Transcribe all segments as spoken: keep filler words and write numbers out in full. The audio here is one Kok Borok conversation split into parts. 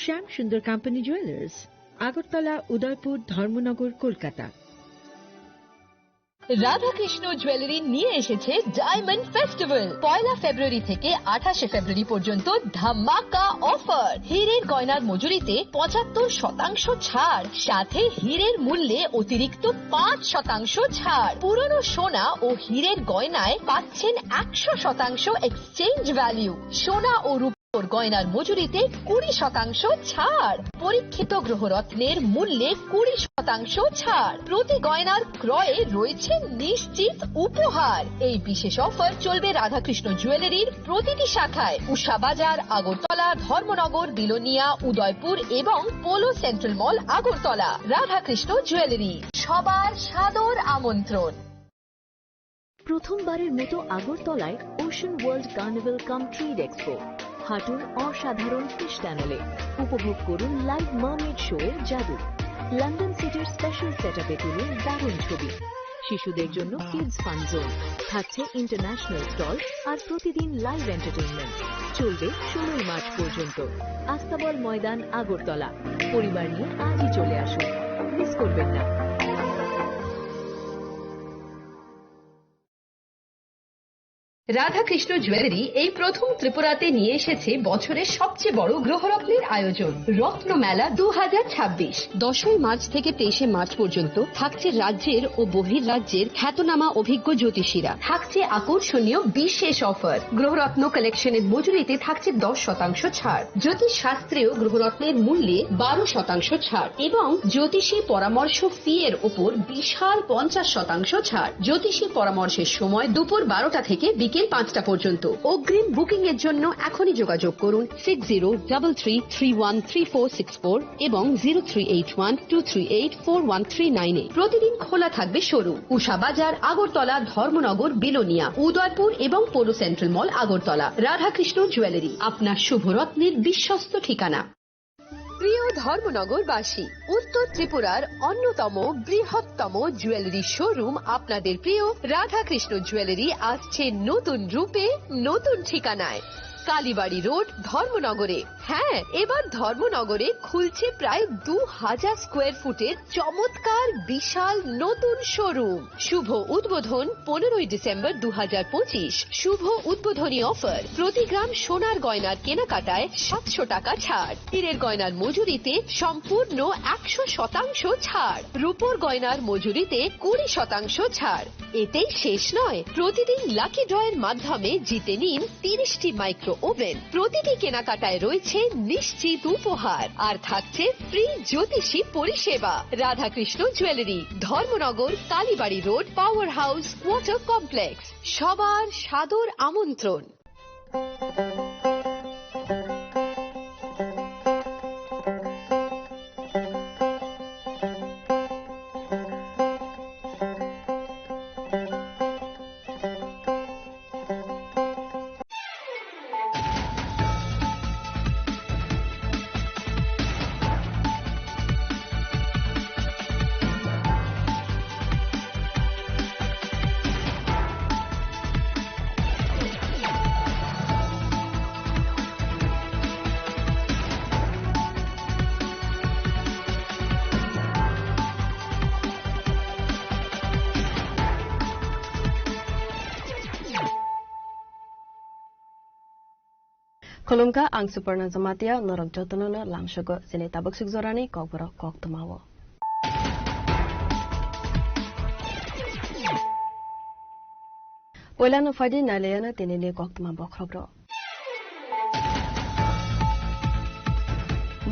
শ্যাম সুন্দর company jewellers, Agartala, উদয়পুর, ধর্মনগর, কলকাতা। রাধাকৃষ্ণ জুয়েলারি নিয়ে এসেছে ডায়মন্ড ফেস্টিভ্যাল। পয়লা ফেব্রুয়ারি থেকে আঠাশে ফেব্রুয়ারি পর্যন্ত ধামাকা অফার। হীরের গয়নার মজুরিতে পঁচাত্তর শতাংশ ছাড়, সাথে হীরের মূল্যে অতিরিক্ত পাঁচ শতাংশ ছাড়। পুরনো সোনা ও হীরের গয়নায় পাচ্ছেন একশো শতাংশ এক্সচেঞ্জ ভ্যালু। সোনা ও রূপোর গয়নার মজুরিতে কুড়ি শতাংশ ছাড়। পরীক্ষিত গ্রহরত্নের মূল্যে কুড়ি শতাংশ ছাড়। প্রতি গয়নার ক্রয়ে রয়েছে নিশ্চিত উপহার। এই বিশেষ অফার চলবে রাধাকৃষ্ণ জুয়েলারির প্রতিটি শাখায়, উষা বাজার, আগরতলা, ধর্মনগর, বিলোনিয়া, উদয়পুর এবং পোলো সেন্ট্রাল মল, আগরতলা। রাধাকৃষ্ণ জুয়েলারি, সবার সাদর আমন্ত্রণ। প্রথমবারের মতো আগরতলায় ওশান ওয়ার্ল্ড কার্নিভাল কাম ট্রেড এক্সপো। হাঁটুন অসাধারণ ফিশ টানেলে, উপভোগ করুন লাইভ মার্মেড শো এর জাদু। লন্ডন সিটির স্পেশাল সেটআপে তুলুন দারুণ ছবি। শিশুদের জন্য কিডস ফান জোন, থাকছে ইন্টারন্যাশনাল স্টল আর প্রতিদিন লাইভ এন্টারটেইনমেন্ট। চলবে ষোলোই মার্চ পর্যন্ত। আস্তাবল ময়দান, আগরতলা। পরিবার নিয়ে আজই চলে আসুন, মিস করবেন না। রাধাকৃষ্ণ জুয়েলারি এই প্রথম ত্রিপুরাতে নিয়ে এসেছে বছরের সবচেয়ে বড় গ্রহরত্নের আয়োজন, রত্ন মেলা দু হাজার ছাব্বিশ। দশই মার্চ থেকে তেইশে মার্চ পর্যন্ত থাকছে রাজ্যের ও বহির্রাজ্যের খ্যাতনামা অভিজ্ঞ জ্যোতিষীরা। থাকছে আকর্ষণীয় বিশেষ অফার। গ্রহরত্ন কালেকশনের মজুরিতে থাকছে দশ শতাংশ ছাড়। জ্যোতিষ শাস্ত্রীয় গ্রহরত্নের মূল্যে বারো শতাংশ ছাড় এবং জ্যোতিষী পরামর্শ ফি এর ওপর বিশাল পঞ্চাশ শতাংশ ছাড়। জ্যোতিষী পরামর্শের সময় দুপুর বারোটা থেকে বিকেল পাঁচটা পর্যন্ত। অগ্রিম বুকিং এর জন্য এখনই যোগাযোগ করুন six zero double three three one three four six four এবং zero three eight one two three eight four one three nine এ। প্রতিদিন খোলা থাকবে শোরুম। উষা বাজার, আগরতলা, ধর্মনগর, বিলোনিয়া, উদয়পুর এবং পোলো সেন্ট্রাল মল, আগরতলা। রাধাকৃষ্ণ জুয়েলারি, আপনার শুভরত্নের বিশ্বস্ত ঠিকানা। প্রিয় ধর্মনগরবাসী, উত্তর ত্রিপুরার অন্যতম বৃহত্তম জুয়েলারি শোরুম আপনাদের প্রিয় রাধাকৃষ্ণ জুয়েলারি আসছে নতুন রূপে, নতুন ঠিকানায়। কালীবাড়ি রোড, ধর্মনগরে। হ্যাঁ, এবার ধর্মনগরে খুলছে প্রায় দু হাজার স্কোয়ার ফুটের চমৎকার বিশাল নতুন শোরুম। শুভ উদ্বোধন পনেরোই ডিসেম্বর দু হাজার পঁচিশ। শুভ উদ্বোধনী অফার, প্রতি গ্রাম সোনার গয়নার কেনাকাটায় সাতশো টাকা ছাড়, হীরের গয়নার মজুরিতে সম্পূর্ণ একশো শতাংশ ছাড়, রূপোর গয়নার মজুরিতে কুড়ি শতাংশ ছাড়। এতেই শেষ নয়, প্রতিদিন লাকি ড্রয়ের মাধ্যমে জিতে নিন তিরিশটি মাইক্রো ওভেন। প্রতিটি কেনাকাটায় রয়েছে নিশ্চিত উপহার, আর থাকছে ফ্রি জ্যোতিষী পরিষেবা। Radhakrishna jewellery, Dharmanagar, Kalibari road, power house, water complex. সবার সাদর আমন্ত্রণ। Khulumkha, ang Suparna Jamatia, norok jotono-no lamsogo chini tabuk suk jorani kokborok koktwmao. Poilano phaidi nailayano tinini koktwma bokhrokrok.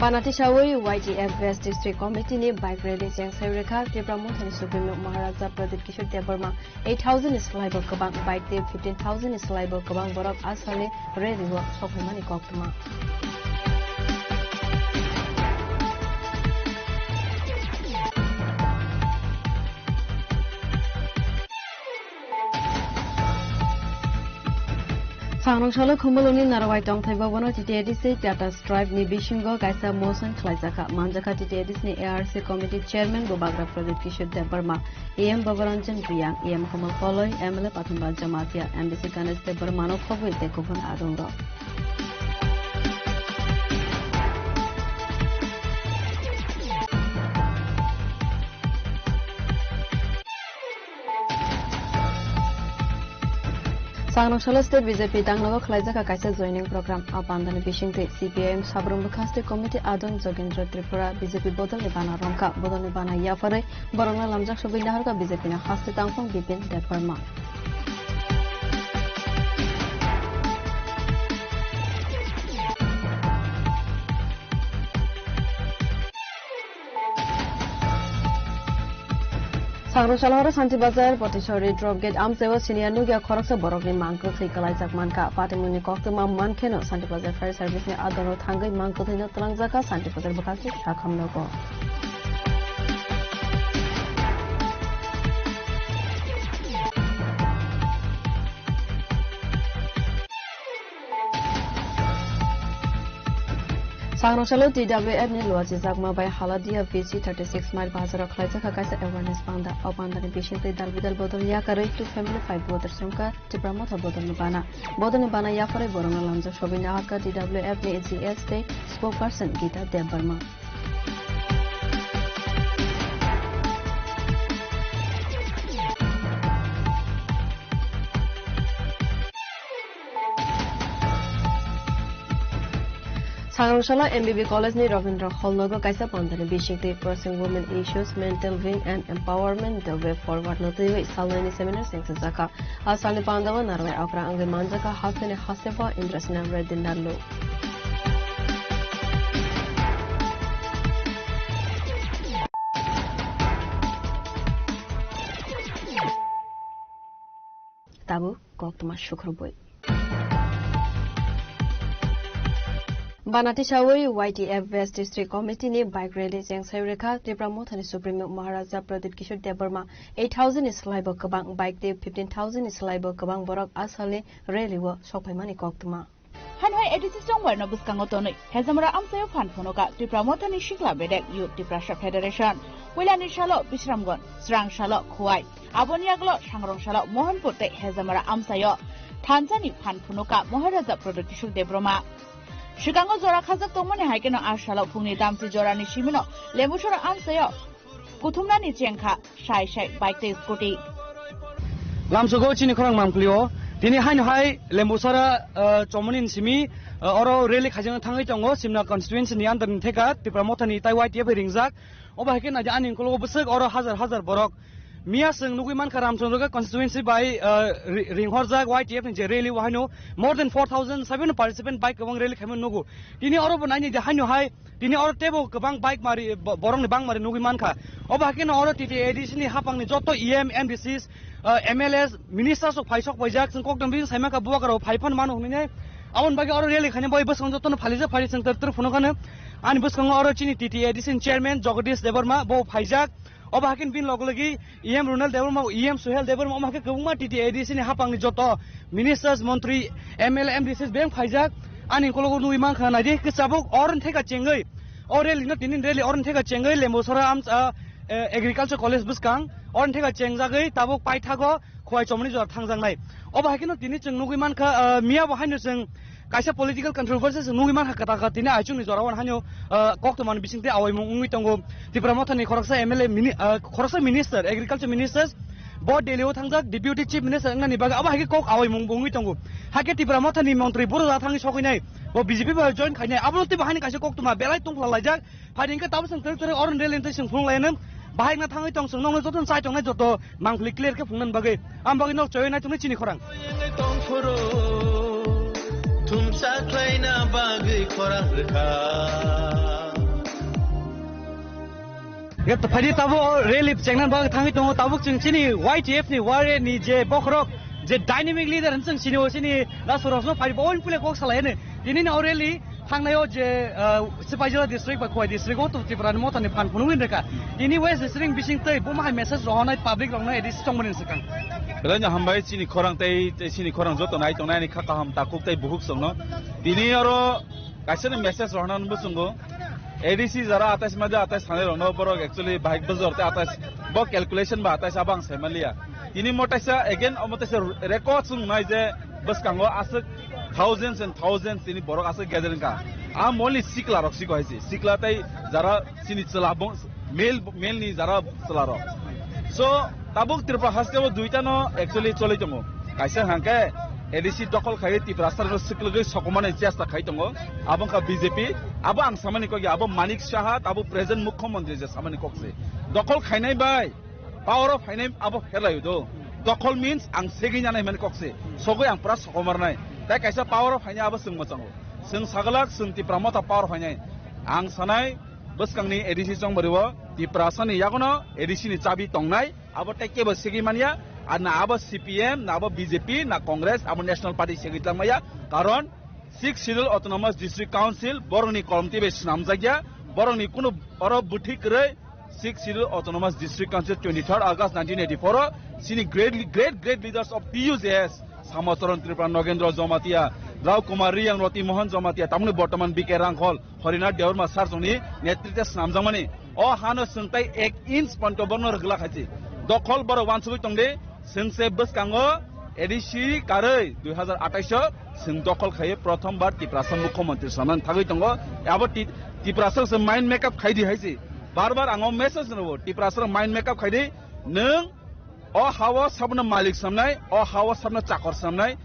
Banati sawi Y G F West District Committee ni bike rally cheng sai rwkha Tipra Mothani Supreme Maharaja Pradyut Kishore Debbarma eight thousand ni slaibo kwbang bike tei fifteen thousand ni slaibo kwbang borok a salni rally o sokphaimani koktwma. Sangrong salo Khumulwngni Narwai tongthai bobono T T A D C Tata Tribe ni bisingo kaisa motion khlaijakha. Manjakha T T A D C ni A R C Committee Chairman Bubagra Pradyut Kishore Debbarma, E M Bhabaranjan Reang, E M Kamal Koloi, M L A Pathanbal Jamatia, M D C Ganesh Debbarmano khobwi tei kubun adongrok. Sangrong salo state B J P tangnago khlaijak kaisa joining program. A pandani bisingtwi C P I M Sabrum Bwkhaste Committee adong Jogendra Tripura B J P bodolni bana romkha. Bodolni bana yapharwi borokno lamjak sogwi naharkha B J P ni haste tangphung Bipin Debbarma. Sangrong salo horo Santi Bazar, Potisori, Drop Gate, amchaio siniya nukya khoroksa borokni mangkwthwi kwlaijak mankha. Patimungni koktwma mankheno Santi Bazar Fire Service ni adongo thangwi mangkwthwino twlangjakha Santi Bazar bwkhakni sakham nogo. Sangrong salo T W F ni luachijakma bai Haladia V C thirty six mile bazaro khlaijak kaisa awareness panda. O pandani bisingtwi dal bidal bodol yakarwi two family five voters wngkha Tipra Motha bodolni bana. Bodolni bana yapharwi borokno lamjak sogwi naharkha T W F ni G S tei spokesperson Gita Debbarma. Sangrong salo M B B College ni Rabindra Hall nogo kaisa pandani bisingtwi Processing Women Issues, Mental Wing and Empowerment, The Way Forward no twiwi salnaini seminar sengsijakha. A salni pandao narwai okra wngwi manjakha hasteni haste bo Indrasena Reddy Nallu. Tabuk koktwma sukrubwi. Banati sawi Y T F West District Committee ni bike rally chengsawi rekha Tipra Mothani Supremo Maharaja Pradyut Kishore Debbarma. Eight thousand ni slaibo kwbang bike tei fifteen thousand ni slaibo kwbang borok a salni rally o sokphaimani koktwma. Hanhai A D C chongbarno bwskango tonwi Hezamara amchaio phan phunukha Tipra Mothani Sikla Bedek Youth Tiprasa Federation. Puilani salo Bisramganj, srang salo Khowai, aboni yagulo sangrong salo Mohanpur tei Hezamara amchaio thansani phan phunukha Maharaja Pradyut Kishore Debbarma. Swkango jora khajak tongmani hai kheno a salo phungni damchi jorani simino Lembusora amchaio kuthumnani chengkha sai sai bike tei scooty. Lamsogo chini khorang mangpli o. Tini haino hai Lembusara, ah, chomoni simi, ah, oro rally khaijak thangwi tongo Simna constituency ni under ni theka Tipra Mothani tai Y T F bai ringjak. Obo hai khe naidi ani ukulok bwswk oro hajar hajar borok. Miya chwng nugwi mankha Ramchandra constituency bai, ah, ri-, ringhorjak Y T F ni je rally o haino more than four thousand seven participant bai kwbang rally khaimani nugo. Tini oro bo naini de haino hai Tini oro teibo kwbang bike mari, bo-, borokni bang mari nugwi mankha. Obo hakhe no oro T T A D C ni hapangni joto E M, M D Cs, ah, M L As, ministers rok phai sok paijak, chwng kok tong bini sai mankha bubagra rok phai phano mano hinwi nai. Aboni bagwi oro rally khaina bagwi bwskango jotono phalijak, phai chwng twrwk twrwk phunukha no. Ani bwskango oro chini T T A D C ni chairman Jagadish Debbarma bo phaijak. Obo hakhe bini log logi E M Runal Debbarma, E M Suhel Debbarma, omo hakhe kwbangma T T A D C ni hapangni joto ministers, montri, M L A, M D Cs beng phaijak. Ani ukulok nugwi mankha, naidi khe tabuk oroni theka chengwi. O rally no tini rally oroni theka chengwi Lembusora am, ah, eh, Agriculture College bwskang. Oroni theka chengjagwi tabuk paithago Khowai chomoni jora thangjaknai. Obo hakhe no tini chwng nugwi mankha, ah, miya bo haino chwng Kaisa political controversy se nugwi mankha kwtal kwtal tini aichukni jorao haino, ah, koktwmani bisingtwi awaimung wngwi tongo. Tipra Mothani khoroksa M L A mini-, ah, khoroksa minister, agriculture minister, bo Delhi o thangjak deputy chief minister wngnani bagwi abo hai khe kok awaimung bo wngwi tongo. Hakhe Tipra Mothani montri boro da thangwi sokwi nai, bo B J P bai join khainai, abono tei bo haino kaisa koktwma belai tongphla laijak. Phaidi hwnkhe tabuk chwng twrwk twrwk oroni rally tei chwng phunuk lainw. Bahai wngna thangwi tong chwng nokno jotono chai tongnai joto mangpili clear khe phunuknani bagwi. Ang bagwi nok chaiwi nai tongnai chini khorang. Tongphuru thumsa khlaina bagwi khorang rwkha. Phaidi tabuk rally chengnani bagwi thangwi tongo. Tabuk chwng chini Y T F ni Ware ni je bokhorok je dynamic leader hwn chwng sini o chini Rasurosno phaidi bo oin pule kok salai hwno. Tini ni o rally Thangnai o je, ah, Sipaijala district ba Khowai district o to Tripura ni Motha ni phan phunugwi rwkha. Tini West district bising tei buma hai message rohornai public rokno A D C chongmani swkang. Belai no hambai chini khorang tei, tei chini khorang joto nai tongnai ani kha kaham takhuk tei bukhuk songno. Tini oro kaisa ni message rohorna bwswngo. A D C jara atais maja atais thangnai rokno borok actually bahik bwjor tei atais bo calculation ba atais abang sai manliya. Tini mo taisa again omo taisa record swngnai je bwskango aswk thousands and thousands tini borok aswk gathering ka. A molni sikla rok siko haise. Sikla tei jara chini chwla bong-, male, male ni jara chwla rok. So, tabuk Tripura haste o duita no actually choli tongo. Kaisa hangke A D C dokhol khai Tiprasa rokno swklwgwi sokomani chesta khai tongo. Abo wngkha B J P. Abo ang samani kok ya, abo Manik Saha, abo present Mukhyamantri je samani kok se. Dokhol khainai bai power o phainai abo pherlaio do. Dokhol means ang segwi nanai mani kok se. Sogwi ang pura sokomarnai. Tai kaisa power o phainai abo chwng mwchango. Chwng sagalak chwng Tipra Motha power phainai. Ang sanai bwskangni A D C chongbario Tiprasani yagono A D C ni chabi tongnai. Abo tei kebo segwi manya, ar na abo C P M, na abo B J P, na Congress, abo National Party segwi tlangmaya. Karon Sixth Schedule Autonomous District Council borokni kolomtwi bai swnamjakya, borokni kunu oro bwthwi kwrwi. Sixth Schedule Autonomous District Council twenty-third August nineteen eighty-four o chini great, great, great leaders of T U J S, Samacharan Tripura, Nogendra Jamatia, Rao Kumar Riyang, Roti Mohan Jamatia, tamoni bortoman B K Rangkhol, Harinath Debbarma sir chwngni netrite swnamjakmani. O hano chwng tai ek inch ponto borno rwgwlak hai se. Dokhol borok wansugwi tongdi, chwng se bwskango A D C karwi dui hazar athais o chwng dokhol khaiwi prothom bar Tiprasa Mukhyamantri sanani thagwi tongo. Abo Ti-, Tiprasa se mind make up khaidi hai se. Bar bar ang o message rwo, Tiprasa mind make up khaidi, nwng o hao sabno malik samnai, o hao sabno chakor samnai.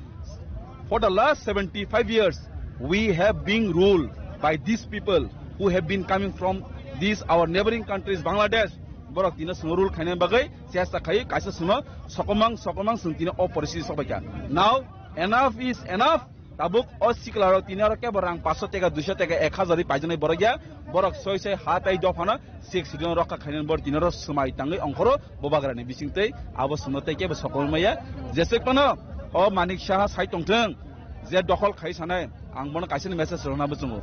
For the last seventy-five years, we have been ruled by these people who have been coming from these our neighboring countries, Bangladesh. Borok tino sino rule khaina bagwi chesta khai kaisa sino sokomang, sokomang sino tino o porisi sokbaikha. Now, enough is enough. Tabuk o sikla rok tini aro kebo rang paanch sho teka, dui sho teka, ek hazar ri paijaknai borok ya. Borok soi soi ha tai dophano sik sidino rokha khainani borok tini aro swmai tangwi ongkhoro bubagrani bising tei abo swngno tei kebo sokol maya. Jesek phano o Manik Saha sai tongthwng, je dokhol khai sanai, ang bono kaisani message rwna bwchwngo.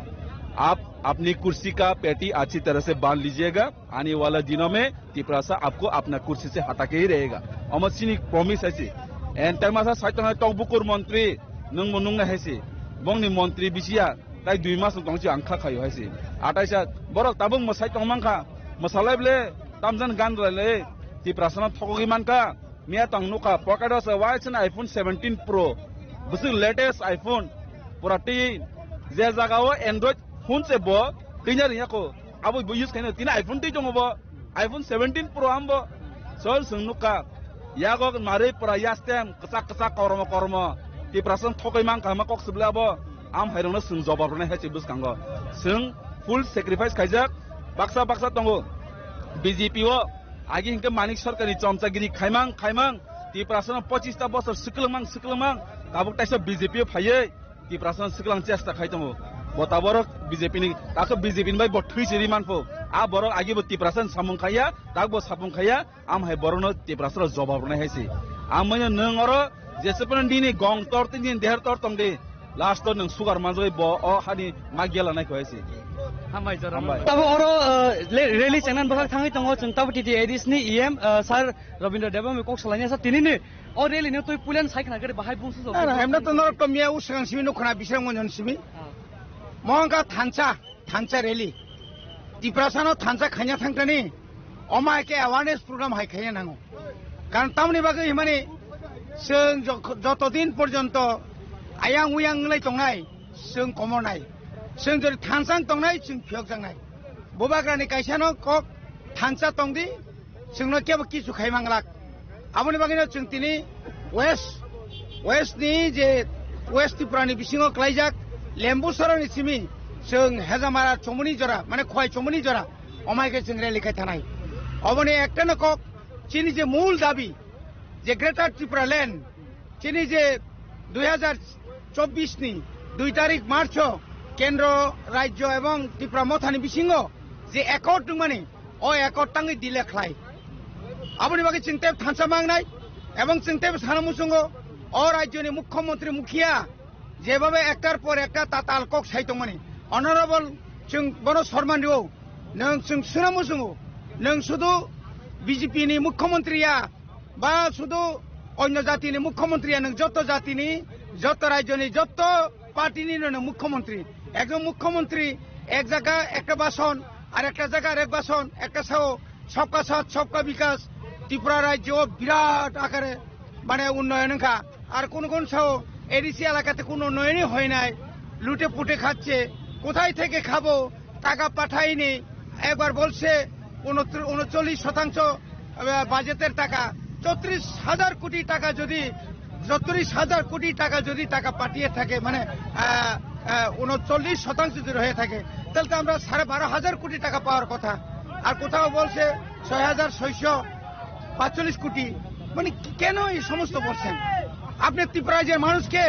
Aap apni kursi ka peti achi tarah se bandh lijiyega. आने वाला दिनों में तिपरासा आपको अपना कुर्सी से हटा के ही रहेगा। Omo chini promise hai se. Ente masa sai tongnai tok bukur montri, nwng bo nungnai hai se. Bongni montri bisiya, tai dui mas tong si ang kha khayo hai se. Atai sa, borok tabuk mwsai tong mankha, mwsalai ble, tamjan gan rwlai, Tiprasa no thokogwi mankha. Miya tong nukha, pocket o se waisani iPhone seventeen Pro. Bwswk latest iPhone. Pura twi je jaga o Android phone se bo twina ringya kho. Abo bo use khaina tini iPhone twi tongo bo. iPhone seventeen Pro ambo. Sol swng nukha. Yago marwi pura yastem kwchak kwchak kormo kormo. Tiprasa thokoi mankha ma kok sibla bo. Am hairokno swng jobab rwnai hai se bwskango. Swng full sacrifice khaijak. Baksa baksa tongo. B J P o agi hinkhe Manik Sarkarni chomchagiri khaimang khaimang, Tiprasano pochista bosor swklwngmang swklwngmang, tabuk taisa B J P o phaiwi Tiprasano swklang chesta khai tongo. Bo taborok B J P ni, takhe B J P ni bai bo thwi se ri manpho. A borok agi bo Tiprasani samung khaiya, tak bo samung khaiya, am hai borokno Tiprasano jobab rwnai hai se. Amoni nwng oro jesepano nini gong tor tei nini deher tor tongdi. Last o nwng sugar manjagwi bo o hani ma gela nai kho hai se. Hambai jora. Hambai. Tabo oro, uh, le-, rally chengnan bwkhak thangwi tongo chwng tabo T T A D C ni E M, uh, Sir Rabindra Debbarma kok salanya sa tinini o rally no twi pulen sai khna gari bahai bung su. Ana hemna to norok to miya usang simi no khna bisang mon simi. Ah. Mo wngkha thansa, thansa rally. Tiprasano thansa khaina thangtani. Omo hai khe awareness program hai khaina nango. Karon tamoni bagwi himani chwng jok-, joto din porjonto ayang uyang wngwi tongnai, chwng komornai. Chwng jodi thansa wng tongnai, chwng phiyokjaknai. Bubagrani kaisano kok thansa tongdi, chwngno kebo kisu khai manglak. Aboni bagwino chwng tini West, West ni je West Tripura ni bisingo klaijak Lembu Sorani simi chwng Hejamara chomoni jora, mane Khowai chomoni jora, omai khe chwng rally khai thanai. Oboni ekta no kok, chini je mul dabi, je Greater Tripura Land, chini je dui hazar chobbish ni dui tarik March o Kendro, Rajyo ebong Tripura Mothani bisingo je accord wngmani, o accord tangwi delay khlai. Aboni bagwi chwng tei thansa mangnai, ebong chwng tei sana muchungo, o rajyoni mukhyamantri mukhiya jebhabe ektar por ekta tatal kok sai tongmani, honorable chwng bono sorman rio, nwng chwng suna muchungo, nwng sudu B J P ni mukhyamantri ya, ba sudu onyo jatini mukhyamantri ya, nwng joto jatini, joto rajyoni, joto party ni no nwng mukhyamantri. Ekjon mukhyamantri ek jaga ekta bason, ar ekta jaga arek bason, ekta sao sabka sath, sabka bikas, Tripura rajyo birat akare mane unnoyon wngkha. Ar kono kono sao A D C elakate kono unnoyonwi hoy nai, lute pute khacche, kothai theke khabo, taka pathaini, ekbar bolse unotr-, unochollish shotangsho, eh, budgeter taka, chottrish hajar koti taka jodi চৌত্রিশ হাজার কোটি টাকা যদি টাকা পাঠিয়ে থাকে, মানে, আহ, আহ, ঊনচল্লিশ শতাংশ যদি হয়ে থাকে, তাহলে তো আমরা সাড়ে বারো হাজার কোটি টাকা পাওয়ার কথা। আর কোথাও বলছে ছয় হাজার ছয়শো পাঁচচল্লিশ কোটি। মানে, কেন এই সমস্ত বলছেন? আপনি ত্রিপুরার মানুষকে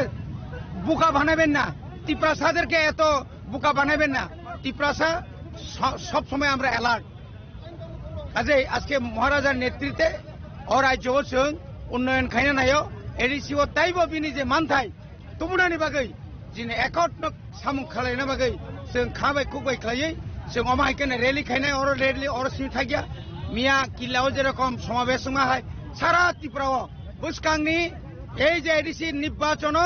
বোকা বানাবেন না, ত্রিপুরাসাদেরকে এত বোকা বানাবেন না। ত্রিপুরাসা স-, সব সময় আমরা অ্যালার্ট। কাজেই আজকে মহারাজার নেতৃত্বে o rajyo o chwng unnoyon khaina naio, A D C o taibo bini je manthai tubunani bagwi, jini accord no samung khalaina bagwi chwng kha bai khuk bai khlaiwi chwng omo hai kheno rally khainai, oro rally oro simi thakya, miya killa o jerokom somabesh wngma hai sara Tripura o bwskangni ei je A D C nirbachono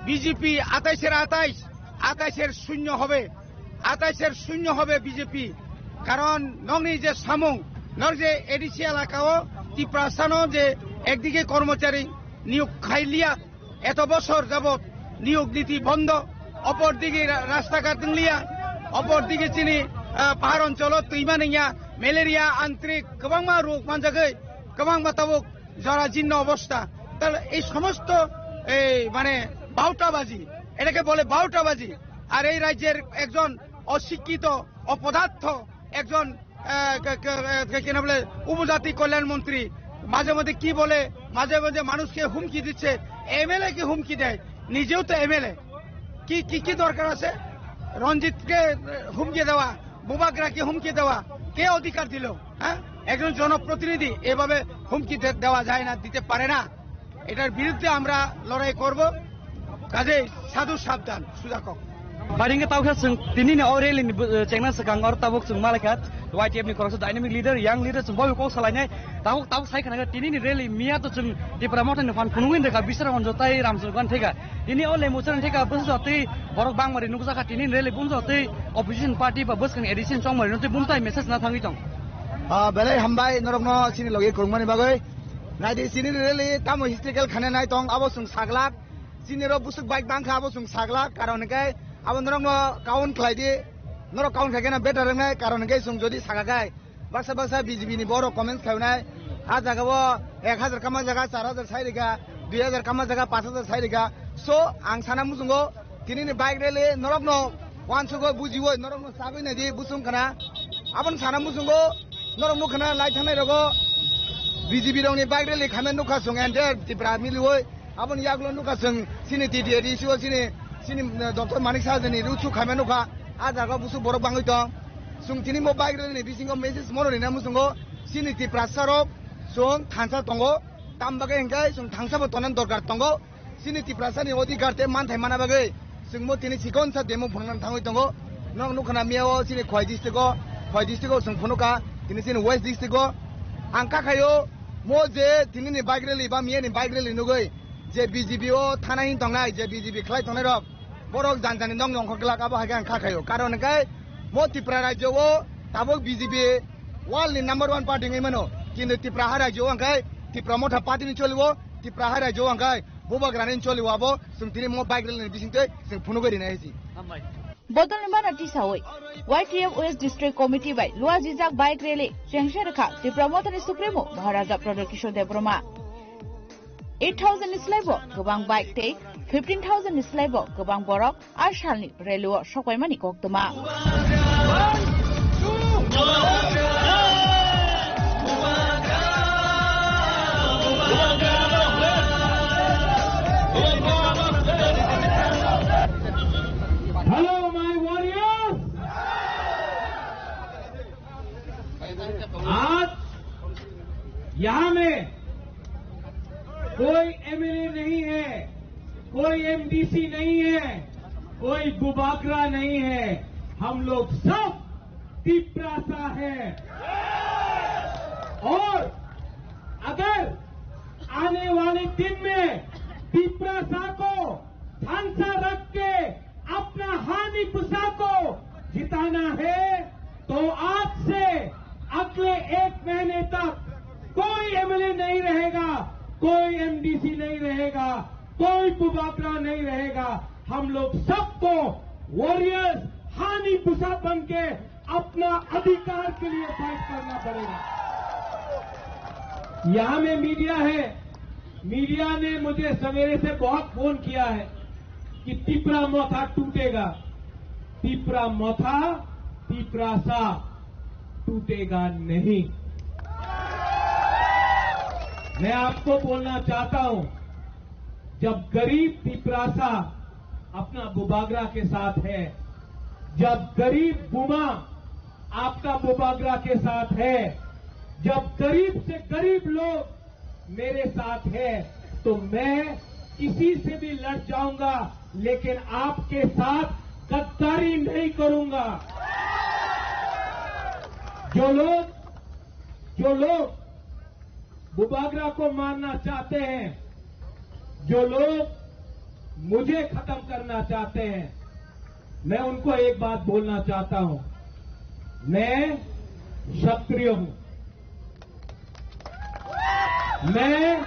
B J P আঠাইশের আঠাইশ, আঠাইশের শূন্য হবে। আঠাইশের শূন্য হবে বিজেপি। কারণ নগনি যে সামুং, নগ যে এডিসি এলাকাও তিপ্রাসানো যে একদিকে কর্মচারী নিয়োগ খাইলিয়া, এত বছর যাবত নিয়োগ নীতি বন্ধ, অপরদিকে রা-, রাস্তাঘাট নিংলিয়া, অপরদিকে চিনি, আহ, পাহাড় অঞ্চল তৈমা নিয়া, ম্যালেরিয়া, আন্ত্রিক, গোবাংমা রোগ মানজাগৈ, গোবাংমা তাবুক জরাজীর্ণ অবস্থা। তাহলে এই সমস্ত, এই মানে বাউটাবাজি, এটাকে বলে বাউটাবাজি। আর এই রাজ্যের একজন অশিক্ষিত, অপদার্থ, একজন, আহ, কে-, কে-, কে-, কি নাম বলে, উপজাতি কল্যাণ মন্ত্রী মাঝে মধ্যে কি বলে, মাঝে মধ্যে মানুষকে হুমকি দিচ্ছে, এমএলএ কে হুমকি দেয়, নিজেও তো এমএলএ। কি, কি, কি দরকার আছে রঞ্জিতকে, আহ, হুমকি দেওয়া, বুবাগ্রাকে হুমকি দেওয়া? কে অধিকার দিল? হ্যাঁ, একজন জনপ্রতিনিধি এভাবে হুমকি দে-, দেওয়া যায় না, দিতে পারে না। এটার বিরুদ্ধে আমরা লড়াই করব। কাজেই সাধু সাবধান, সুজা cock. Baringke tau khe chwng tini ni o rally ni, eh, chengna swkang oro tabuk chwng malai kha Y T F ni khoroksa dynamic leader, young leader chwng bai kok salai nai. Tabuk, tabuk sai khna khe tini ni rally miya to chwng Tipra Motha ni phan phunugwi rwkha Biswaraman Jotai, Ramchundra Gant theka. Tini o Lembuchar theka bwsajak twi borok bangmari nukjak kha tini ni rally bumjak twi opposition party ba bwskang A D C ni chongmari no twi bumtai message na thangwi tong. Ah, belai hambai norokno chini logi kwrwngmani bagwi. Naidi chini rally tamo historical khana nai tong abo chwng saglak. Chini ro busuk bike bangkha abo chwng saglak. Karon hwnkhe abo norokno count khlai di. Norok count khai kheno better wngnai. Karon hwnkhe chwng jodi sagakhai baksa baksa B J P ni borok comments khainai. A jaga o ek hajar kama jaga char hajar sai rikha, dui hajar kama jaga panch hajar sai rikha. So ang sana muchungo tini ni bike rally norokno uansukgo bujiwi norokno sagwi naidi busung khana. Aboni sana muchungo norok nukha na lai thangnai rogo B J P rokni bike rally khaimani nukha chwng entire Tripura miliwi. Aboni yagulo nukha chwng chini T T A D C o chini, chini, eh, Doctor Manik Saha ni ruchu khaimani nukha. A jaga busu borok bangwi tong. Chwng tini mo bike rally ni bisingo message mono rina muchungo chini Tiprasa rok chwng thansa tongo. Tam bagwi hwnkhe chwng thansa bo tonani dorkar tongo. Chini Tiprasa ni odhikar tei manthai mana bagwi chwngbo tini chikonsa demo phunukna thangwi tongo. Norok nukha na miya o chini Khowai district o, Khowai district o chwng phunukha, tini chini West district o. Ang kakhaio mo je tini ni bike rally ba miya ni bike rally nugwi je B J P o thana hin tongnai, je B J P khlai tongnai rok, borok jan jani nok nongkhor glak abo hai khe ang kakhaio. Karon hwnkhe mo Tripura rajyo o tabuk B J P world ni number one party wngwi mano, kintu Tripura ha rajyo o hwnkhe Tripura Motha party ni choliwo, Tripura ha rajyo o hwnkhe Bubagrani choli wabo chwng tini mo bike rally ni bisingtwi chwng phunugwi rinai si. Hambai. Bodolni mana tisawi Y T F West District Committee bai luajijak bike rally chengse rwkha Tipra Mothani Supremo Maharaja Pradyot Kishore Debbarma. Eight thousand ni slaibo kwbang bike tei fifteen thousand ni slaibo kwbang borok a salni rally o sokpaimani koktwma. Hello, my warriors! आज यहाँ में कोई एमएलए नहीं है, कोई एमडीसी नहीं है, कोई बुबागरा नहीं है, हम लोग सब तिप्रासा है। और अगर आने वाले दिन में तिप्रासा को थानसा रख के अपना हानी पुसा को जिताना है, तो आज से अगले एक महीने तक कोई एमएलए नहीं रहेगा, कोई एमडीसी नहीं रहेगा, कोई बुबागरा नहीं रहेगा। हम लोग सबको वॉरियर्स हानी पुसा बन के अपना अधिकार के लिए फाइट करना पड़ेगा। यहाँ में मीडिया है, मीडिया ने मुझे सवेरे से बहुत फोन किया है कि तिपरा मथा टूटेगा। तिपरा मथा, तिपरा सा टूटेगा नहीं। मैं आपको बोलना चाहता हूं, जब गरीब तिपरासा अपना बुबागरा के साथ है, जब गरीब बुमा आपका बुबागरा के साथ है, जब गरीब से गरीब लोग मेरे साथ है, तो मैं किसी से भी लड़ जाऊंगा, लेकिन आपके साथ गद्दारी नहीं करूंगा। जो लोग, जो लोग बुबागरा को मारना चाहते हैं, जो लोग मुझे खत्म करना चाहते हैं, मैं उनको एक बात बोलना चाहता हूं, मैं क्षत्रिय हूं, मैं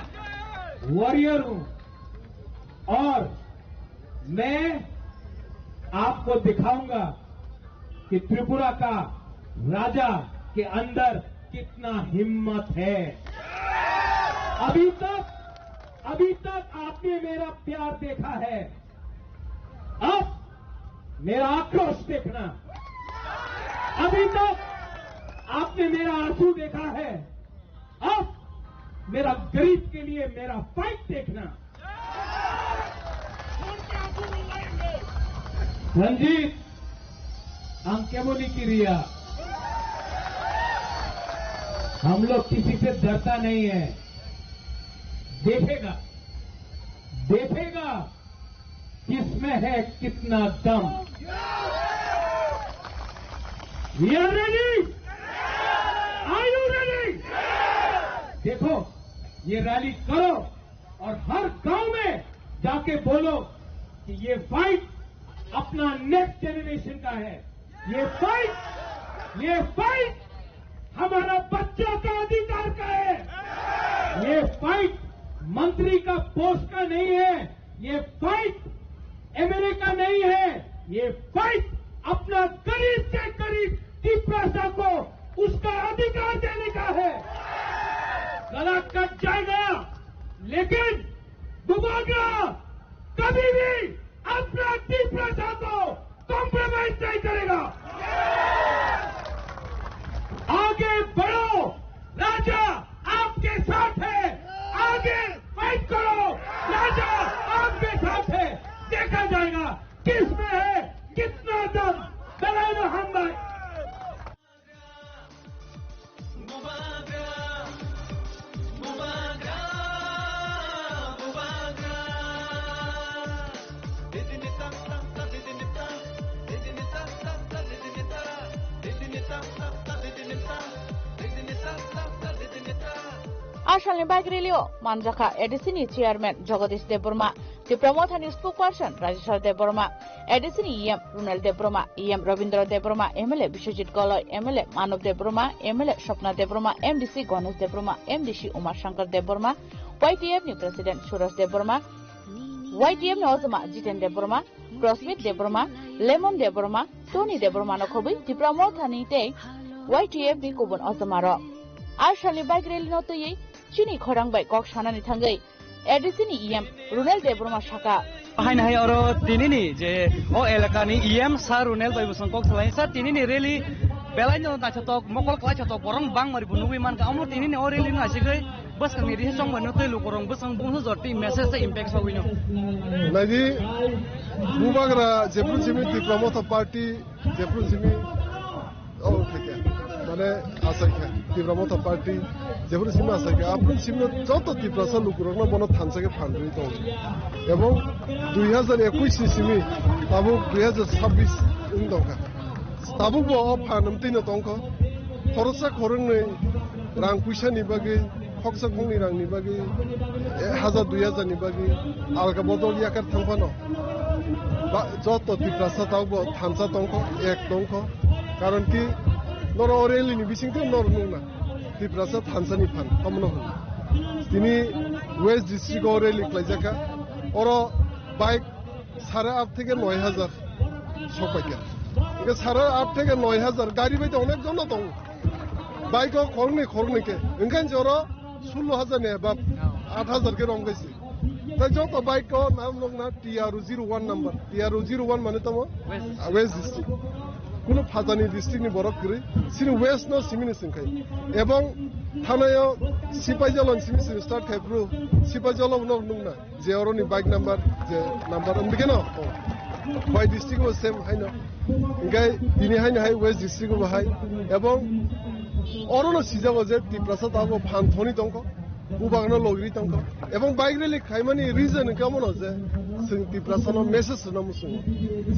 वॉरियर हूं और मैं आपको दिखाऊंगा कि त्रिपुरा का राजा के अंदर कितना हिम्मत है। अभी तक, अभी तक आपने मेरा प्यार देखा है, अब मेरा आक्रोश देखना। अभी तक आपने मेरा आंसू देखा है, अब मेरा गरीब के लिए मेरा फाइट देखना। रंजीत, आंखें बोली की रिया, हम लोग किसी से डरता नहीं है। देखेगा, देखेगा किसमें है कितना दम। You are ready? Are you ready? देखो, ये रैली करो और हर गांव में जाके बोलो कि ये फाइट अपना नेक्स्ट जनरेशन का है। ये फाइट, ये फाइट हमारा बच्चा का अधिकार का है। ये फाइट मंत्री का पोस्ट का नहीं है। ये फाइट एमएलए का नहीं है। ये फाइट अपना गरीब से गरीब तिपरासा को उसका अधिकार देने का है। गला कट जाएगा, लेकिन बुबागरा कभी भी अपना तिपरासा को कॉम्प्रोमाइज नहीं करेगा। आगे बढ़ो, राजा आपके साथ है। आगे फाइट करो, राजा आपके साथ है। देखा जाएगा किसमें है कितना दम। Belai no hambai. Asalni bike rally o manjakha A D C ni chairman Jagadish Debbarma, Tipra Mothani spokesperson Rajeshwar Debbarma, A D C ni E M Runel Debbarma, E M Rabindra Debbarma, M L A Biswajit Goloi, M L A Manav Debbarma, M L A Swapna Debbarma, M D C Ganesh Debbarma, M D C Uma Shankar Debbarma, Y T F ni President Suraj Debbarma, Y T F ni ojama Jiten Debbarma, Prosmit Debbarma, Lemon Debbarma, Tony Debbarma no khobwi Tipra Mothani tei Y T F ni kubun ojama rok. A salni bike rally no twiwi chini khorang bai kok sanani thangwi A D C ni E M Runel Debbarma saka. Haino hai oro tinini je o elakani E M sir Runel bai bwswng kok salai sir, tinini rally belaino naithotok mokol kwlai thotok borok bangmari bo nugwi mankha, omo tinini o rally no asigwi bwskangni rihchong bai no tei lukurok bwswng bungsu jor tei message tei impact sogwino. Naidi, bubagra jephru simi Tipra Motha Party jephru simi o theke mane achaikha Tipra Motha Party jephru simi achaikha aphru simi joto Tiprasa lukurokno bono thansa khe phan rwi tongo. Ebong dui hazar ekush ni simi tabuk dui hazar chabbish wng tongkha. Tabuk bo o phan wng twino tongkho. Khoroksa khoroknwi rang puisa ni bagwi, khoksa khokni rang ni bagwi, eh, hajar dui hajar ni bagwi alka bodol yakar thang phano. Ba, joto Tiprasa tabuk bo thansa tongkho, ek tongkho. Karon ki noro o rally ni bising twi noro nukna. Tiprasa thansa ni phan, omono hwn. Tini West District o rally khlaijakha. Oro bike sare aat theke noi hajar sopaikha. Hingke sare aat theke noi hajar gari bai to onek jono tongo. Bike o khoroknwi khoroknwi khe. Hingke joro sullo hajar ni above Aat hajar khe romgaisi. Tai joto bike ko nam nokna T R O zero one number. T R O zero one mane tamo? West. Ah, West District. Kuno phajani district ni borok kwrwi. Sini West no simi ni singkhai. Ebong thanayo Sipaijalo ni simi sing start khai bro. Sipaijalo no nukna. Je oro ni bike number, je number wngwi kheno. Bai district bo same haino. Hingkai tini haino hai West District bo hai. Ebong oro no sijago je Tiprasa tabo phan thoni tongkho. Bubagrano logiri tongkho. Ebong bike rally khaimani reason hwnkhe omono je chwng Tiprasano message rwna muchungo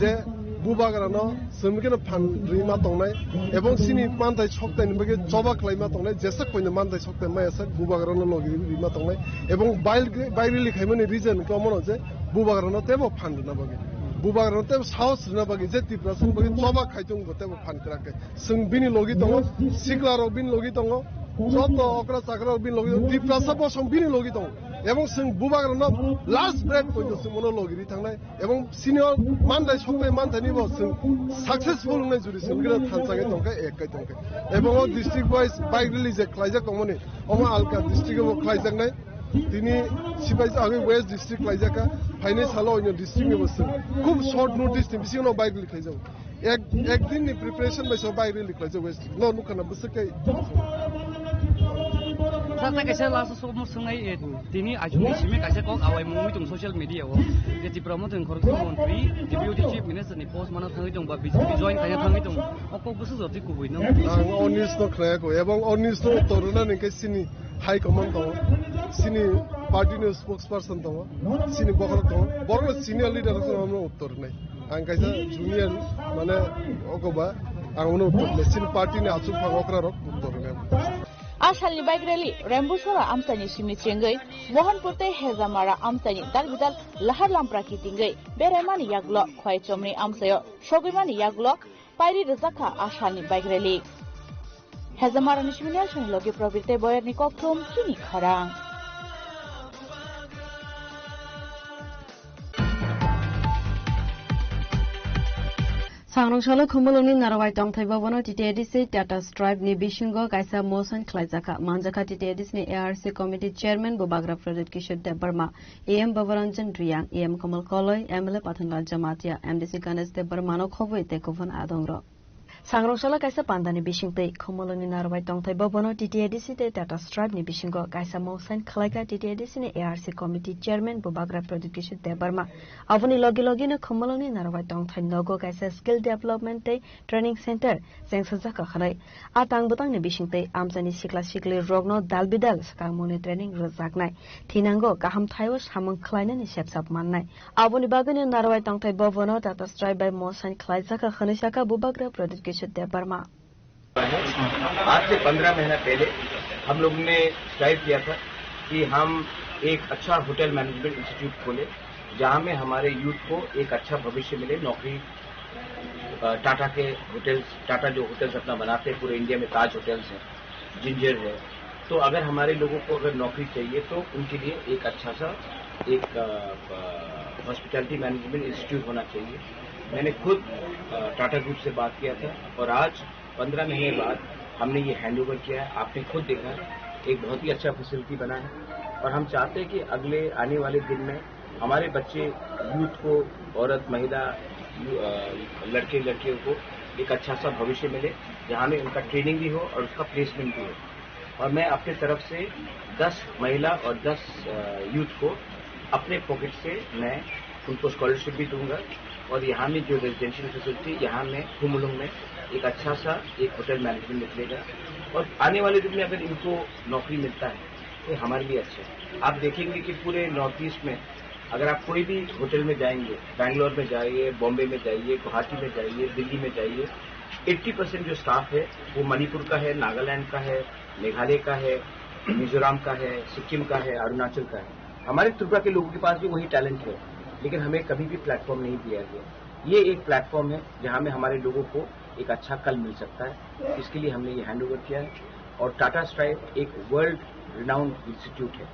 je Bubagrano chwng khe phan rwima tongnai ebong chini manthai soktaini bagwi choba khlaima tongnai, jeswk koino manthai soktai maya sak Bubagrano logiri rwima tongnai ebong bike, bike rally khaimani reason hwnkhe omono je Bubagrano teibo phan rwna bagwi, Bubagrano teibo sahos rwna bagwi je Tiprasani bagwi choba khai tongo teibo phan kwrak khe. Chwng bini logi tongo, sikla rok bini logi tongo, joto okra chakra rok bini logi tongo, Tiprasa bosong bini logi tongo. Ebong chwng bubagrano last breath poito chwng bono logi ri thangnai. Ebong senior manthai soktai manthai ni bo chwng successful wngnai juri chwng gina thansa khe tongkha, ek kai tongkha. Ebong o district wise bike rally je khlaijak tongmani, omo alka district o khlaijaknai. Tini sipai agwi West District khlaijakha, phainai salo oino district ni bo chwng khub short notice ni bisingo bike rally khlaijago. Ek, ek din ni preparation bai so bike rally khlaijak West District. No nukha na bwswk tei. Sir, ta kaisa last o somo swngnai, eh, tini ajuni simi kaisa kok awai mungwi tong social media o. Je Tipra Motha ni khoroksa montri, Deputy Chief Minister ni post mana thangwi tong ba B J P join khaina thangwi tong. O kok bwswk jotwi kubui no. Ang o news no khlaiya ko, ebong o news no torna ni khe sini high command tongo, sini party ni spokesperson tongo, sini bokhorok tongo, borok no senior leader rok no uttor nai. Ang kaisa junior mane okoba ang uno uttor le sin party ni achuk phang okra rok uttor le. A salni bike rally Rembusola amchaini simni chengwi Mohanpur tei Hezamara amchaini dalbidal lahar lampra kitingwi beraimani yagulo Khwaichomni amchaio sogwimani yagulo pairi rwjakha a salni bike rally. Hezamarani simi Nelson logi Probir tei Boyerni kokthum chini khorang. Sangrong salo Khumulwngni Narwai tongthai bobono T T A D C Tata Stripe ni bisingo kaisa motion khlaijakha. Manjakha T T A D C ni A R C committee chairman Bubagra Pradyut Kishore Debbarma, E M Bhavaranjan Riyang, E M Kamal Koloi, M L A Pathanlal Jamatia, M D C Ganesh Debbarmano khobwi tei kubun adongrok. Sangrong sala kaisa pandani bisingtwi Khumulwngni Narwai tongthai bobono T T A D C tei Tata Stripe ni bisingo kaisa motion khlaikha T T A D C ni A R C committee chairman Bubagra Pradyut Kishore Debbarma. Aboni logi logino Khumulwngni Narwai tongthai nogo kaisa skill development tei training center chengsajakha hwnwi. A tang bwtangni bisingtwi amchaini sikla sikli rokno dal bidal swkangmungni training rwjaknai, thinango kaham thaio samung khlainani sepsap mannai. Aboni bagwino Narwai tongthai bobono Tata Stripe bai motion khlaijakha hwnwi sakha Bubagra Pradyut Kishore Debbarma. आज से पन्द्रह महीना पहले हम लोगों ने स्ट्राइव किया था कि हम एक अच्छा होटल मैनेजमेंट इंस्टीट्यूट खोले, जहां में हमारे यूथ को एक अच्छा भविष्य मिले, नौकरी, अ, टाटा के होटल्स, टाटा जो होटल्स अपना बनाते हैं पूरे इंडिया में, ताज होटल्स हैं, जिंजर है, तो अगर हमारे लोगों को अगर नौकरी चाहिए तो उनके लिए एक अच्छा सा एक, अ, अ, हॉस्पिटैलिटी मैनेजमेंट इंस्टीट्यूट होना चाहिए। मैंने खुद, अ, टाटा ग्रुप से बात किया था और आज पन्द्रह महीने बाद हमने ये हैंडओवर किया है। आपने खुद देखा है, एक बहुत ही अच्छा फैसिलिटी बना है और हम चाहते हैं कि अगले आने वाले दिन में हमारे बच्चे, यूथ को, औरत, महिला, यू-, अ, लड़के लड़कियों को एक अच्छा सा भविष्य मिले, जहाँ में उनका ट्रेनिंग भी हो और उसका प्लेसमेंट भी हो। और मैं अपने तरफ से दस महिला और दस, अ, यूथ को अपने पॉकेट से मैं उनको स्कॉलरशिप भी दूंगा। और यहाँ में जो रेजिडेंशियल फैसिलिटी, यहाँ में खुमलुंग में एक अच्छा सा एक होटल मैनेजमेंट निकलेगा। और आने वाले दिन में अगर इनको नौकरी मिलता है, तो हमारे लिए अच्छा है। आप देखेंगे कि पूरे नॉर्थ ईस्ट में अगर आप कोई भी होटल में जाएंगे, बैंगलोर में जाइए, बॉम्बे में जाइए, गुवाहाटी में जाइए, दिल्ली में जाइए, एट्टी परसेंट जो स्टाफ है, वो मणिपुर का है, नागालैंड का है, मेघालय का है, मिजोरम का है, सिक्किम का है, अरुणाचल का है। हमारे त्रिपुरा के लोगों के पास भी वही टैलेंट है, लेकिन हमें कभी भी प्लेटफॉर्म नहीं दिया गया। ये एक प्लेटफॉर्म है, जहाँ में हमारे लोगों को एक अच्छा कल मिल सकता है। इसके लिए हमने ये हैंडओवर किया है। और टाटा स्ट्राइप एक वर्ल्ड रिनाउंड इंस्टीट्यूट है।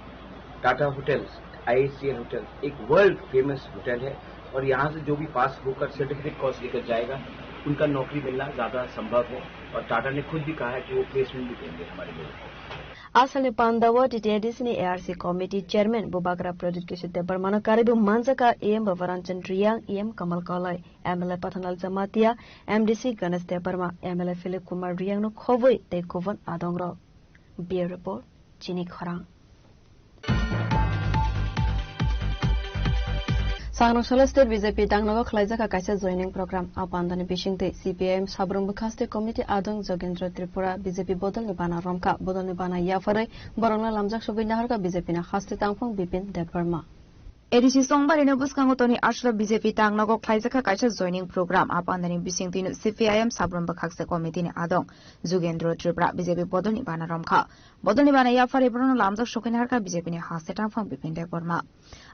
टाटा होटल्स, आईएससीएल होटल एक वर्ल्ड फेमस होटल है और यहाँ से जो भी पास होकर सर्टिफिकेट कोर्स लेकर जाएगा, उनका नौकरी मिलना ज़्यादा संभव है। और टाटा ने खुद भी कहा है कि वो प्लेसमेंट भी देंगे हमारे लोगों को। Asalni pandao T T A D C ni A R C committee chairman Bubagra Pradyut Kishore Debbarmano karwi bo manjaka, E M Bhavaranjan Riyang, E M Kamal Kolai, M L A Pathanlal Jamatia, M D C Ganesh Debbarma, M L A Philip Kumar Riyang no khobwi tei kubun adongrok. Bureau Report, Chini Khorang. Sangrong Solo State B J P tangnogo khwlaijakha kaisa joining program. A pandani bisingtwi C P I M Sabrum Bwkhaste Committee adong Jogendra Tripura B J P bodolni bana romkha. Bodolni bana yapharwi borokno lamjak sogwi naharkha B J P ni haste tangphung Bipin Debbarma. A D C Songbarino bwskango toni aswk B J P tangnogo khwlaijakha kaisa joining program. A pandani bisingtwino C P I M Sabrum Bwkhakse Committee ni adong Jogendra Tripura B J P bodolni bana romkha. Bodolni bana yapharwi borokno lamjak sogwi naharkha B J P ni haste tangphung Bipin Debbarma.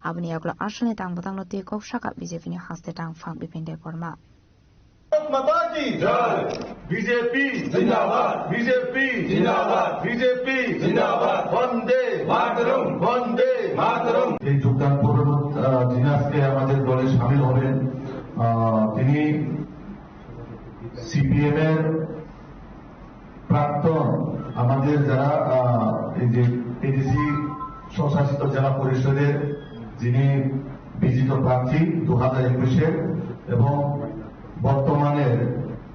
Aboni yagulo aswkni tang bwtangno twi kok sakha B J P ni haste tangphung Bipin Debbarma. Bharat माता की जय। B J P जिंदाबाद। B J P जिंदाबाद। B J P जिंदाबाद। वंदे मातरम। वंदे मातरम। এই যোগদান পর্বে, আহ, যিনি আজকে আমাদের দলে সামিল হবেন, আহ, তিনি সিপিএম এর প্রাক্তন আমাদের যারা, আহ, এই যে এডিসি স্বশাসিত জেলা পরিষদের যিনি বিজিত প্রার্থী দু হাজার একুশের এবং বর্তমানে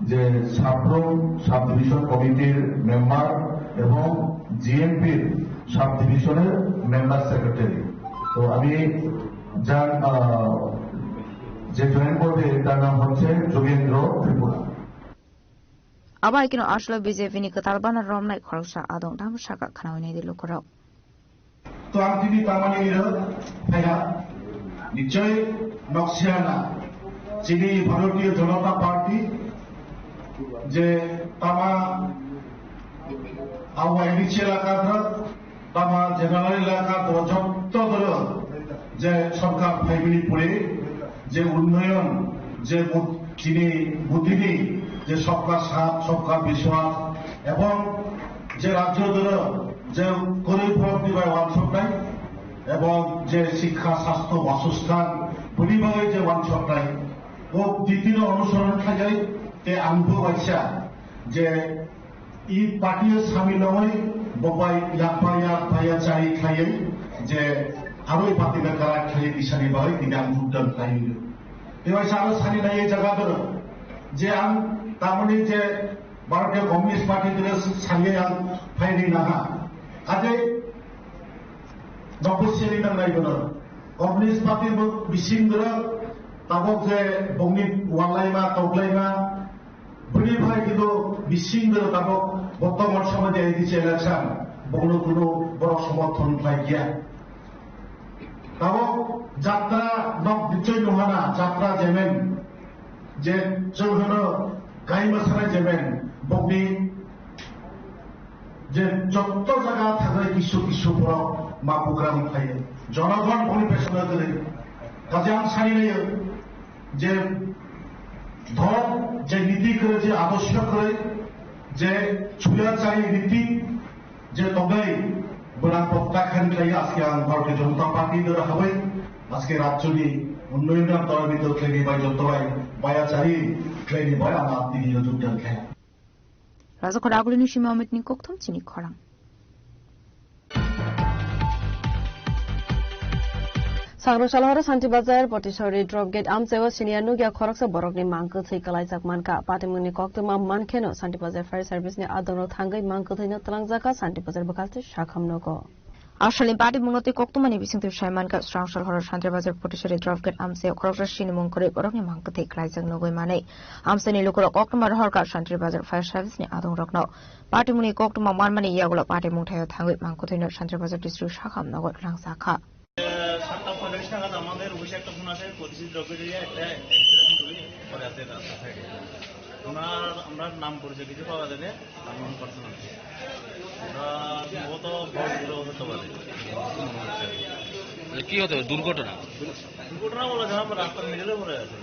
যে সাব্রুম সাব ডিভিশন কমিটির মেম্বার এবং জিএমপির সাব ডিভিশনের মেম্বার সেক্রেটারি। তো আমি যার, আহ, যে জয়েন করবে তার নাম হচ্ছে যোগেন্দ্র Tripura. Abo hai kheno aswk B J P ni kwtal bana romnai khoroksa adong tamo saka khwnaui nai di lukurok. To ang tini tamani iro phaiha. Nichoi noksiana. Chini Bharatiya Janata Party je tama awa ini chela kadra Tama general elaka to jotto doro je sorkar phaibini pore je unnoyon, je bu-, chini budini je sabka saath, sabka vishwas, ebong je rajyo doro je gorib borokni bai wansoknai, ebong je sikkha, sastho, basosthan, bini bagwi je wansoknai, o ditino onusoron khlaiwi, te angbo waisa je I party o samil wngwi bo bai yakba yak baya chari khlaiwi je aro i party bai kwrak khlaiwi tisani bagwi tini ang jogdan khlaiwi. Tei waisa aro sani nai jaga doro je ang tamoni je Bharatiya Communist Party dino saliya ang phaini naha. Ajai nobo sini nang nai bono. Communist Party bo bising doro tabok je bongni walaima toklaima Bini bai kido bising de tabok bottomon somoy de edi election bokno kuno borok somorthon khlai kya. Tabok jatra nok bichoi nuhana jatra jemen je chwng hano kai masana jemen bokni je jotto jaga thagai kisu kisu borok ma program khlai. Jonogon boni pesona gele. Kaje ang sani nayo. Je dhormo, je niti kwrwi, je adorsho kwrwi, je suyachari niti, je tongwi bwrang bokta khan khlai aske ang Bharatiya Janata Party doro habai aske rajyoni unnoyon doro bito khlaini bai joto bai bayachari khlaini bai ama tini jogdan khlai. Rajakhor agulini simi Amit ni kokthom chini khorang. Sangrong Salhoro Santi Bazar, Potisori Drop Gate amchaio siniya nukya khoroksa borokni mang kwthwi kwlaijak mankha. Patimungni koktwma mankheno Santi Bazar Fire Service ni adongrok thangwi mang kwthwino twlangjakha Santi Bazar bwkhaste sakham nogo. Asalni patimungno tei koktwmani bisingtwi sai mankha, Srangsalhoro Santi Bazar Potisori Drop Gate amchaio khoroksa sinimung kwrwi borokni mang kwthwi kwlaijak nugwi manwi amchaini lukurok koktwma rohorkha Santi Bazar Fire Service ni adongrokno. Patimungni koktwma manmani yagulo patimung thaio thangwi mang kwthwino Santi Bazar District sakham nogo twlangjakha. সাতটা পঁয়তাল্লিশ নাগাদ আমাদের অফিসে একটা ফোন আসে, পঁচিশ দ্রব্য দিয়ে একটা অ্যাক্সিডেন্ট করে পড়ে আছে রাস্তা সাইডে। ওনার, আমরা নাম পরিচয় কিছু পাওয়া যায়নি, আননোন পারসন আছে। ওরা সম্ভবত বড় বড় হতে পারে। মানে কি হতে পারে? দুর্ঘটনা? দুর্ঘটনা বলা যায় না, রাস্তার মিডলে পড়ে আছে।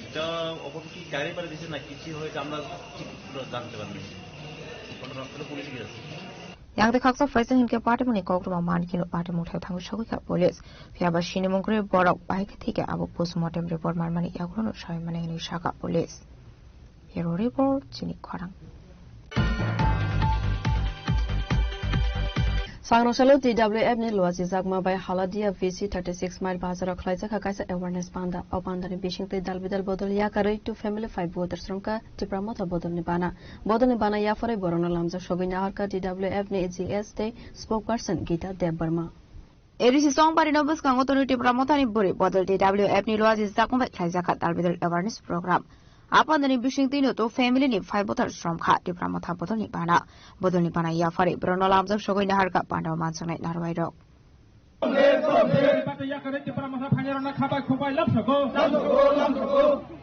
এটা অপর কি গাড়ি পারে দিছে না কিছু হয়েছে, আমরা ঠিক পুরো জানতে পারিনি। ঘটনাস্থলে পুলিশ গিয়েছে। Yang de khaksa phaisa hinkhe patimungni koktwma mankheno patimung thaio thangwi sogwi kha police. Phiyaba sinimung kwrwi borok bai khe thikhe abo postmortem report manmani yagulono sai mani hinwi sakha police. Bureau Report, chini khorang. Sangrong salo T W F ni Luachi Jakma bai Haladia V C thirty six mile bazaro khlaijak kha kaisa awareness panda. O pandani bisingtwi dal bidal bodol yakarwi two family five voters rwngkha Tipra Motha bodolni bana. Bodolni bana yapharwi borokno lamjak sogwi naharkha T W F ni G S tei spokesperson Gita Debbarma. A D C Songbari no bwskango tonwi Tipra Mothani bwrwi bodol T W F ni Luachi Jakma bai khlaijak kha dal bidal awareness program. A pandani bisingtwi no two family ni five voters romkha Tipra Motha bodolni bana. Bodolni bana yapharwi borokno lamjak sogwi naharkha panda o manjaknai narwai rok. Bata yakarwi Tipra Motha phainairokno khabai khukbai lamsogo.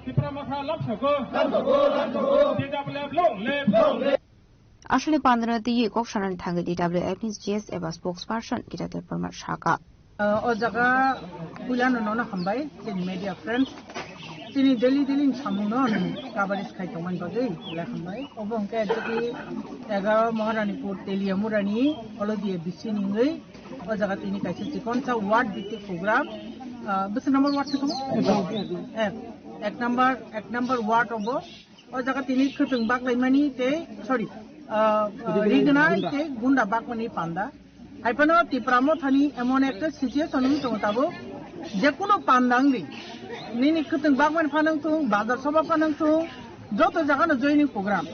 Tipra Motha lamsogo. T W F long live. Aswkni pandano twiwi kok sanani thangwi T W F ni G S eba spokesperson Gita Debbarma sakha. O jaga puilano nono hambai, chini media friends. Chini daily daily ni samungno coverage khai tongmani bagwi belai hambai. Obo hwnkhe jodi egaroh Maharanipur Teliamurani Holodia B C ni wngwi o jaga tini kaisa chikonsa ward bhitti program. Ah, bwswk number ward se tongo? Ek, ek number, ek number ward obo. O jaga tini khwtwng baklaimani tei, sorry, ah, ah, rignai tei gunda bakmani panda. Haiphano Tipra Mothani emon ekta situation wng tongo tabuk, je kuno panda wngdi. Nini khwtwng bakmani phano wng thung, bazar soba phano wng thung, joto jagano joining program.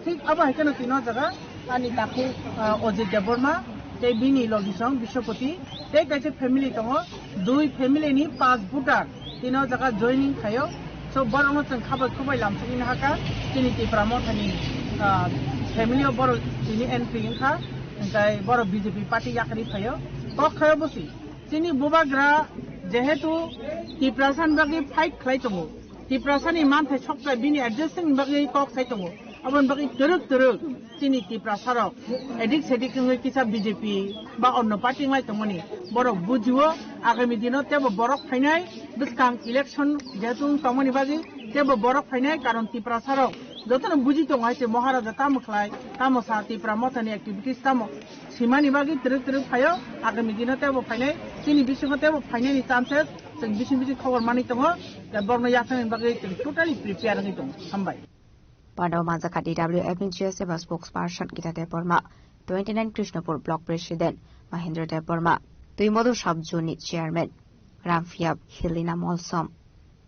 Thik abo hai kheno tino jaga ani takhuk, ah, Ojit Debbarma tei bini logisong Biswapati tei kaisa family tongo, dui family ni pas voter tino jaga joining khaio. So borokno chwng khabai khubai lamsogwi nahakha, chini Tipra Mothani, ah, family o borok tini entry wngkha, hwnkhe borok B J P party yakarwi phaio. Kok khaio bosi. Chini bubagra jehetu Tiprasani bagwi fight khlai tongo, Tiprasani manthai sokchai bini adjustment bagwi kok sai tongo, aboni bagwi twrwk twrwk chini Tiprasarok edik sedik wngwi kisa B J P ba onno party wnglai tongmani borok bujio, agami dino tebo borok phainai bwskang election jehetu wng tongmani bagwi tebo borok phainai, karon Tiprasarok jotono buji tongo hai se Maharaja tamo khlai, tamo sa Tipra Mothani activities tamo. Simani bagwi twrwk twrwk phaio, agami dino tebo phainai, chini bisingo tebo phainani chances, chwng bising bising khobor manwi tongo, tei borokno yaphangni bagwi chwng totally prepare wngwi tongo. Hambai. Pandao manjakha T W F ni G S eba spokesperson Gita Debbarma, twenty nine Krishnapur Block President Mahendra Debbarma, Tuimodu Sub Zone ni Chairman Ramphia Helena Molsom,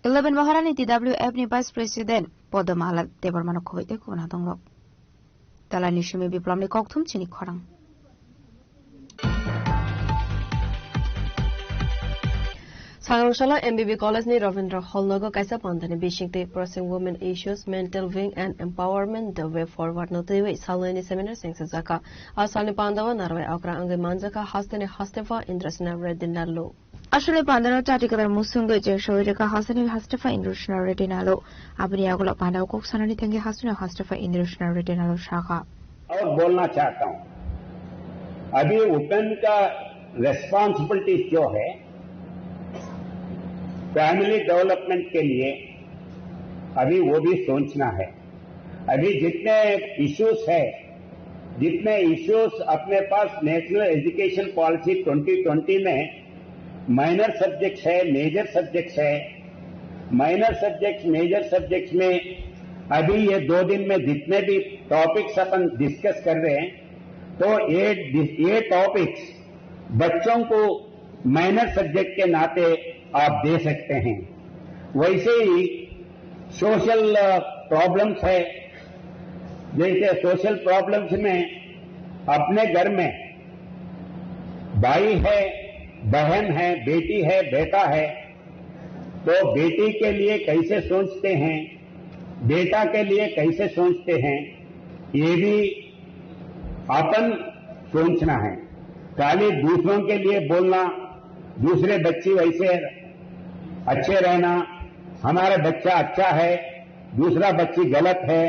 eleven Maharani T W F ni Vice President Podomala Debbarma no khoboi tei kubun hatongrok. Talani simi Biplomni kokthum chini khorang. Sangrong salo M B B College ni Ravindra Hall nogo kaisa pandani bisingtwi Pressing Women Issues, Mental Wing and Empowerment, The Way Forward no twiwi salnwini seminar chengsajakha. A salni pandao narwai okra wngwi manjakha hasteni Hastepha Indrasena Reddy Nallu. Aswkni pandano chati kwtal musungwi cheng soi rwkha hasteni Hastepha Indrasena Reddy Nallu. Aboni yagulo pandao kok sanani thangwi hasteni Hastepha Indrasena Reddy Nallu sakha. और बोलना चाहता हूं, अभी वुमेन का रिस्पॉन्सिबिलिटीज जो है family development के लिए, अभी वो भी सोचना है। अभी जितने इश्यूज है, जितने इश्यूज अपने पास national education policy twenty twenty में माइनर सब्जेक्ट्स है, मेजर सब्जेक्ट्स है, माइनर सब्जेक्ट्स, मेजर सब्जेक्ट्स में अभी ये दो दिन में जितने भी टॉपिक्स अपन डिस्कस कर रहे हैं, तो ये ये टॉपिक्स बच्चों को माइनर सब्जेक्ट के नाते आप दे सकते हैं। वैसे ही सोशल प्रॉब्लम्स है, जैसे सोशल प्रॉब्लम्स में अपने घर में भाई है, बहन है, बेटी है, बेटा है, तो बेटी के लिए कैसे सोचते हैं, बेटा के लिए कैसे सोचते हैं, ये भी अपन सोचना है। खाली दूसरों के लिए बोलना, दूसरे बच्चे वैसे अच्छे रहना, हमारा बच्चा अच्छा है, दूसरा बच्ची गलत है,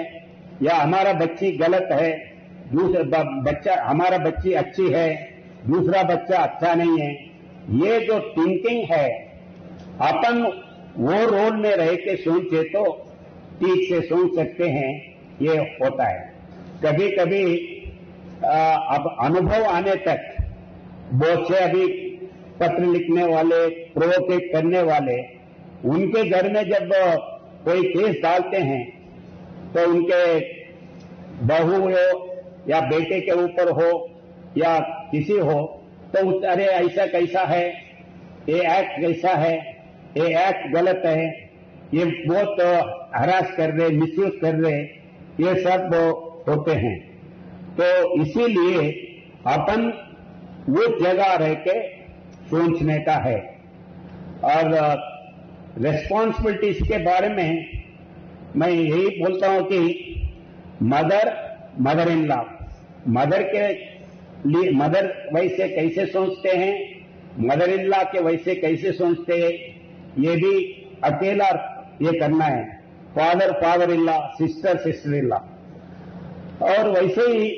या हमारा बच्ची गलत है, दूसरा ब-, बच्चा, हमारा बच्ची अच्छी है, दूसरा बच्चा अच्छा नहीं है, ये जो थिंकिंग है, अपन वो रोल में रह के सोचे तो ठीक से सोच सकते हैं, ये होता है। कभी कभी अब अनुभव आने तक बहुत से अभी पत्र लिखने वाले, प्रोवोकेट करने वाले, उनके घर में जब कोई केस डालते हैं तो उनके बहू हो या बेटे के ऊपर हो, या किसी हो, तो उस, "अरे, ऐसा कैसा है, ये एक्ट कैसा है, ये एक्ट गलत है, ये बहुत हरास कर रहे, मिसयूज कर रहे," ये सब होते हैं। तो इसीलिए अपन उस जगह रह के सोचने का है। और रिस्पॉन्सिबिलिटीज के बारे में मैं यही बोलता हूँ कि mother, mother in law, mother के लिए, मदर वैसे कैसे सोचते हैं, मदर इन लॉ के वैसे कैसे सोचते हैं, ये भी अकेला ये करना है। Father, father in law, sister, sister in law. और वैसे ही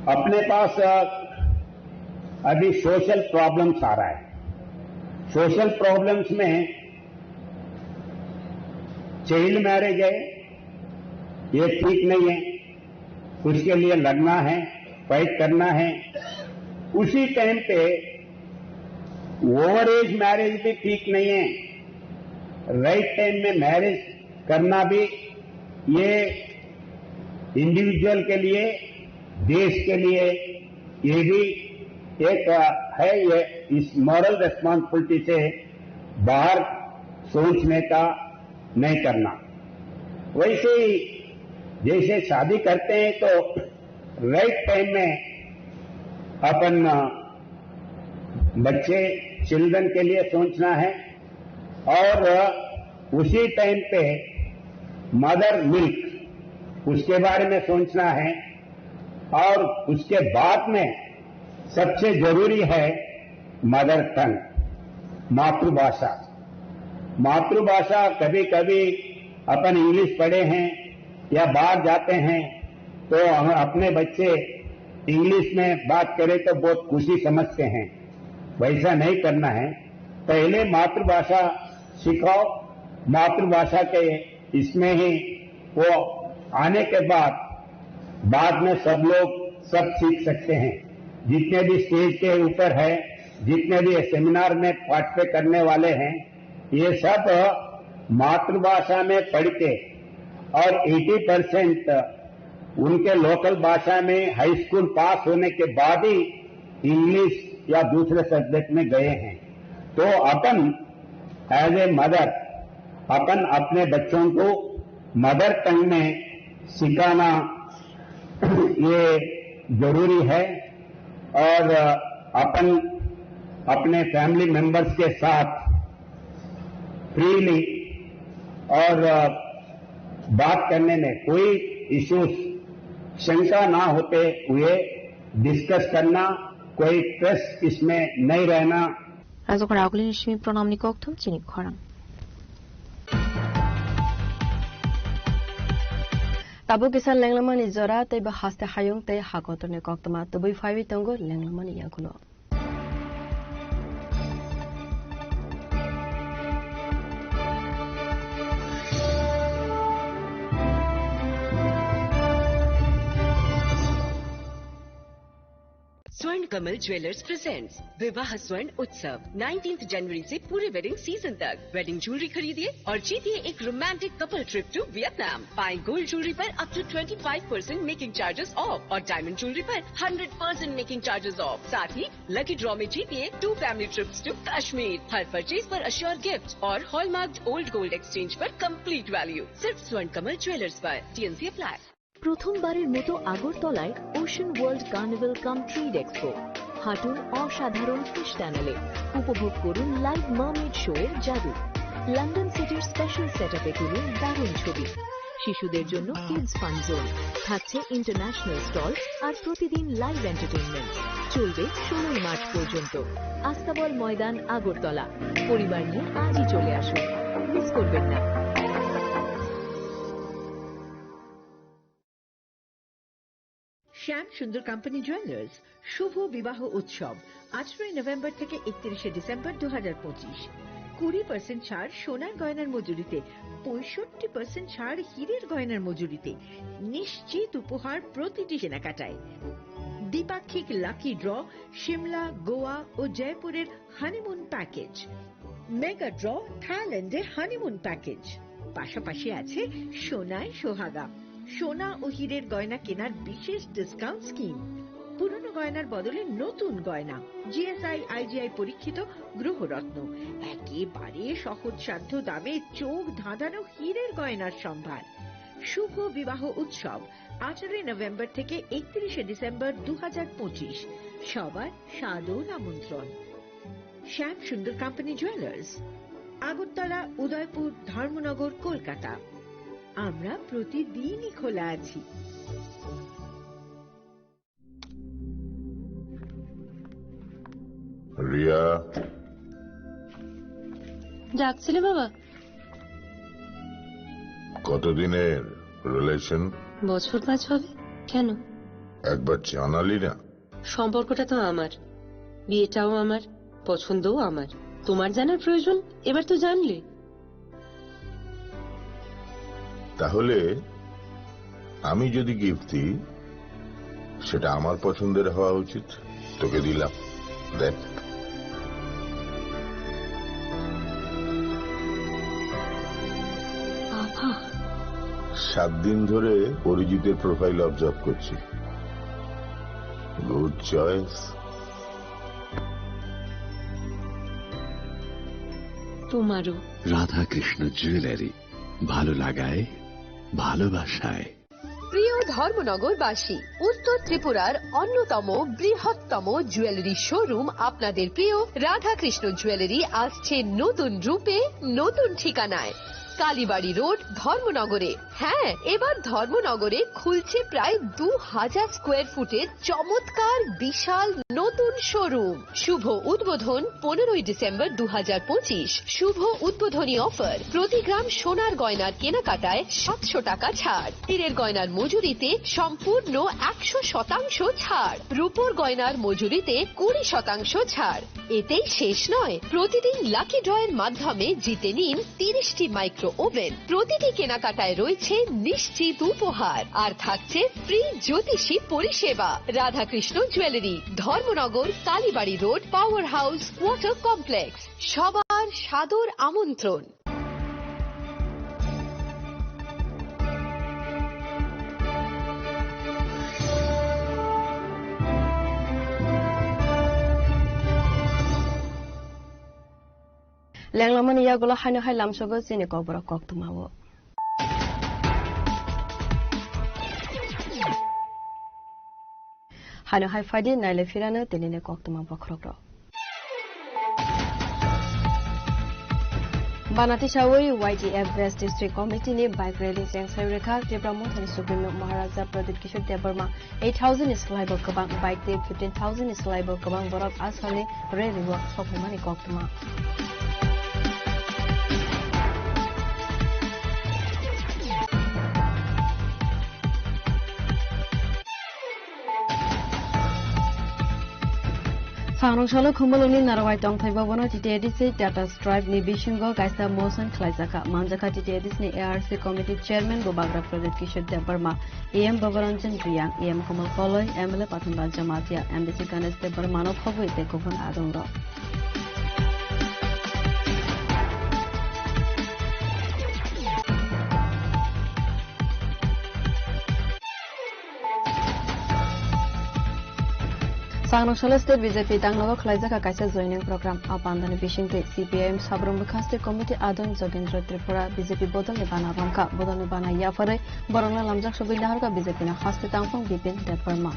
अपने पास, अ, अभी सोशल प्रॉब्लम्स आ रहा है। सोशल प्रॉब्लम्स में चाइल्ड मैरिज है, ये ठीक नहीं है, उसके लिए लड़ना है, फाइट करना है। उसी टाइम पे ओवर एज मैरिज भी ठीक नहीं है, राइट टाइम में मैरिज करना भी, ये इंडिविजुअल के लिए, देश के लिए, ये भी एक, अ, है, ये इस मॉरल रिस्पॉन्सिबिलिटी से बाहर सोचने का नहीं करना। वैसे ही जैसे शादी करते हैं तो राइट टाइम में अपन, अ, बच्चे, चिल्ड्रन के लिए सोचना है और, अ, उसी टाइम पे मदर मिल्क, उसके बारे में सोचना है। और उसके बाद में सबसे जरूरी है मदर टंग, मातृभाषा। मातृभाषा, कभी-कभी अपन इंग्लिश पढ़े हैं या बाहर जाते हैं तो हम, अपने बच्चे इंग्लिश में बात करें तो बहुत खुशी समझते हैं। वैसा नहीं करना है। पहले मातृभाषा सिखाओ, मातृभाषा के इसमें ही वो आने के बाद, बाद में सब लोग सब सीख सकते हैं। जितने भी स्टेज के ऊपर है, जितने भी सेमिनार में पार्टिसिपेट करने वाले हैं, ये सब मातृभाषा में पढ़ के और एटी परसेंट उनके लोकल भाषा में हाई स्कूल पास होने के बाद ही इंग्लिश या दूसरे सब्जेक्ट में गए हैं। तो अपन एज ए मदर, अपन अपने बच्चों को मदर टंग में सिखाना ये जरूरी है। और अपन अपने फैमिली मेंबर्स के साथ फ्रीली और बात करने में कोई इश्यूज, शंका ना होते हुए डिस्कस करना, कोई स्ट्रेस इसमें नहीं रहना। Rajakhor Akulini Simi Pranamni kokthum chini khorang. Tabuk kisa lenglamani jora tei bo haste hayung tei hakotorni koktwma tubui phaiwi tongo lenglamani yagulo. स्वर्ण कमल ज्वेलर्स प्रेजेंट्स विवाह स्वर्ण उत्सव नाइनटीन्थ जनवरी से पूरे वेडिंग सीजन तक। वेडिंग ज्वेलरी खरीदिए और जीतिए एक romantic couple trip to Vietnam. पाए गोल्ड ज्वेलरी पर up to twenty five percent making charges off और डायमंड ज्वेलरी पर hundred percent making charges off. साथ ही लकी ड्रॉ में जीतिए two family trips to Kashmir. हर परचेज पर अश्योर गिफ्ट और हॉलमार्क्ड ओल्ड गोल्ड एक्सचेंज पर कंप्लीट वैल्यू। सिर्फ स्वर्ण कमल ज्वेलर्स पर। TNC apply. প্রথমবারের মতো আগরতলায় ওশান ওয়ার্ল্ড কার্নিভাল কাম ট্রেড এক্সপো। হাঁটুন অসাধারণ ফিশ টানেলে, উপভোগ করুন লাইভ মার্মেড শো এর জাদু। লন্ডন সিটির স্পেশাল সেটআপে তুলুন দারুণ ছবি। শিশুদের জন্য কিডস ফান জোন, থাকছে ইন্টারন্যাশনাল স্টল আর প্রতিদিন লাইভ এন্টারটেইনমেন্ট। চলবে ষোলোই মার্চ পর্যন্ত। আস্তাবল ময়দান, আগরতলা। পরিবার নিয়ে আজই চলে আসুন, মিস করবেন না। শ্যাম সুন্দর কোম্পানি জুয়েলার্স শুভ বিবাহ উৎসব আঠারোই নভেম্বর থেকে একত্রিশে ডিসেম্বর দু হাজার পঁচিশ। কুড়ি পার্সেন্ট ছাড় সোনার গয়নার মজুরিতে, পঁয়ষট্টি পার্সেন্ট ছাড় হীরের গয়নার মজুরিতে, নিশ্চিত উপহার প্রতিটি কেনাকাটায়। দ্বিপাক্ষিক লাকি ড্র সিমলা, গোয়া ও জয়পুরের হানিমুন প্যাকেজ। মেগা ড্র থাইল্যান্ডে হানিমুন প্যাকেজ। পাশাপাশি আছে সোনায় সোহাগা, সোনা ও হীরের গয়না কেনার বিশেষ ডিসকাউন্ট স্কিম। পুরনো গয়নার বদলে নতুন গয়না, জিএসআই আইজিআই পরীক্ষিত গ্রহরত্ন, একেবারে সহজসাধ্য দামে চোখ ধাঁধানো হীরের গয়নার সম্ভার। শুভ বিবাহ উৎসব আঠারোই নভেম্বর থেকে একত্রিশে ডিসেম্বর দু হাজার পঁচিশ। সবার সাদর আমন্ত্রণ। শ্যাম সুন্দর কোম্পানি জুয়েলার্স, আগরতলা, উদয়পুর, ধর্মনগর, কলকাতা। আমরা প্রতিদিনই খোলা আছি। রিয়া। ডাকছিলে বাবা? কতদিনের রিলেশন? বছর পাঁচ হবে। কেন? একবার জানালি না। সম্পর্কটা তো আমার, বিয়েটাও আমার, পছন্দও আমার। তোমার জানার প্রয়োজন? এবার তো জানলে। তাহলে আমি যদি গিফট দিই, সেটা আমার পছন্দের হওয়া উচিত। তোকে দিলাম, দেখ। বাবা। সাত দিন ধরে অরিজিতের প্রোফাইল অবজার্ভ করছি। Good choice. তোমারও। রাধাকৃষ্ণ জুয়েলারি, ভালো লাগায়, ভালোবাসায়। প্রিয় ধর্মনগরবাসী, উত্তর ত্রিপুরার অন্যতম বৃহত্তম জুয়েলারি শোরুম আপনাদের প্রিয় রাধাকৃষ্ণ জুয়েলারি আসছে নতুন রূপে, নতুন ঠিকানায়। কালীবাড়ি রোড, ধর্মনগরে। হ্যাঁ, এবার ধর্মনগরে খুলছে প্রায় দু হাজার স্কোয়ার ফুটের চমৎকার বিশাল নতুন শোরুম। শুভ উদ্বোধন পনেরোই ডিসেম্বর দু হাজার পঁচিশ। শুভ উদ্বোধনী অফার, প্রতি গ্রাম সোনার গয়নার কেনাকাটায় সাতশো টাকা ছাড়, হীরের গয়নার মজুরিতে সম্পূর্ণ একশো শতাংশ ছাড়, রূপোর গয়নার মজুরিতে কুড়ি শতাংশ ছাড়। এতেই শেষ নয়, প্রতিদিন লাকি ড্রয়ের মাধ্যমে জিতে নিন তিরিশটি মাইক্রো ওভেন। প্রতিটি কেনাকাটায় রয়েছে নিশ্চিত উপহার, আর থাকছে ফ্রি জ্যোতিষী পরিষেবা। Radhakrishna jewellery, Dharmanagar, Kalibari road, power house, water complex. সবার সাদর আমন্ত্রণ। Lenglamani yagulo haino hai lamsogo chini kokborok koktwmao. Haino hai phaidi naile phirano tinini koktwma bokhorokrok. Banati sawi Y T F West District Committee ni bike rally cheng sai rekha Tipra Mothani Supremo Maharaja Pradyut Kishore Debbarma eight thousand ni slai bo kwbang bike tei fifteen thousand ni slai bo kwbang borok a salni rally o sokphaimani koktwma. Sangrong salo Khumulwngni Narwai tongthai bobono T T A D C Tata Stripe ni bisingo kaisa motion khlaijakha. Manjakha T T A D C ni A R C committee chairman Bubagra Pradyut Kishore Debbarma, E M Bhabaranjan Reang, E M Komal Koloi, M L A Pathanlal Jamatia, M D C Ganesh Debbarmano khobwi tei kubun adongrok. Sangrong salo state B J P tangnago khwlaijakha kaisa joining program. A pandani bisingtwi C P I M Sabrum Bwkhaste Committee adon Jogendra Tripura, B J P bodolni bana romkha. Bodolni bana yapharwi borokno lamjak sogwi naharkha B J P ni haste tangphung Bipin Debbarma.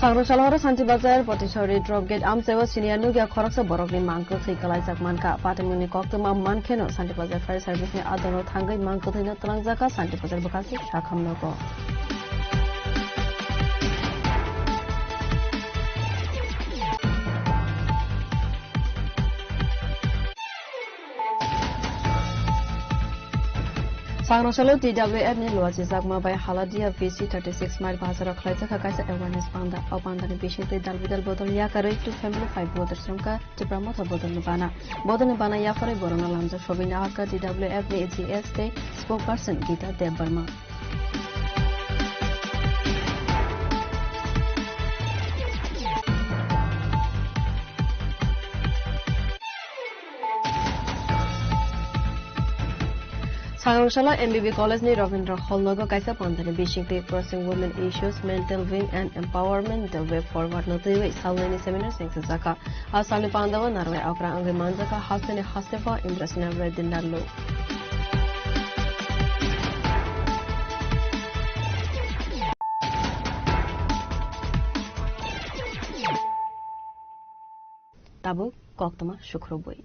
Sangrong salo horo Santi Bazar, Potisori, Drop Gate, amchaio siniya nukya khoroksa borokni mang kwthwi kwlaijak mankha. Patimungni koktwma mankheno Santi Bazar Fire Service ni adono thangwi mang kwthwino twlangjakha Santi Bazar bwkhasi sakham nogo. Sangrong salo T W F ni luachijakma bai Haladia V C thirty six mile bazaro khlaijakha kaisa awareness panda. O pandani bisingtwi dal bidal bodol yakarwi two family five voters romkha Tipra Motha bodolni bana. Bodolni bana yapharwi borokno lamjak sogwi naharkha T W F ni G S tei spokesperson Gita Debbarma. Sangrong salo M B B College ni Rabindra Hall nogo kaisa pandani bisingtwi Crossing Women Issues, Mental Wing and Empowerment, The Way Forward no twiwi salnwini seminar sengsa jaka. A salni pandao narwai okra wngwi manjaka hasteni hastepha Indrasena Reddy Nallu. Tabuk koktwma sukrubwi.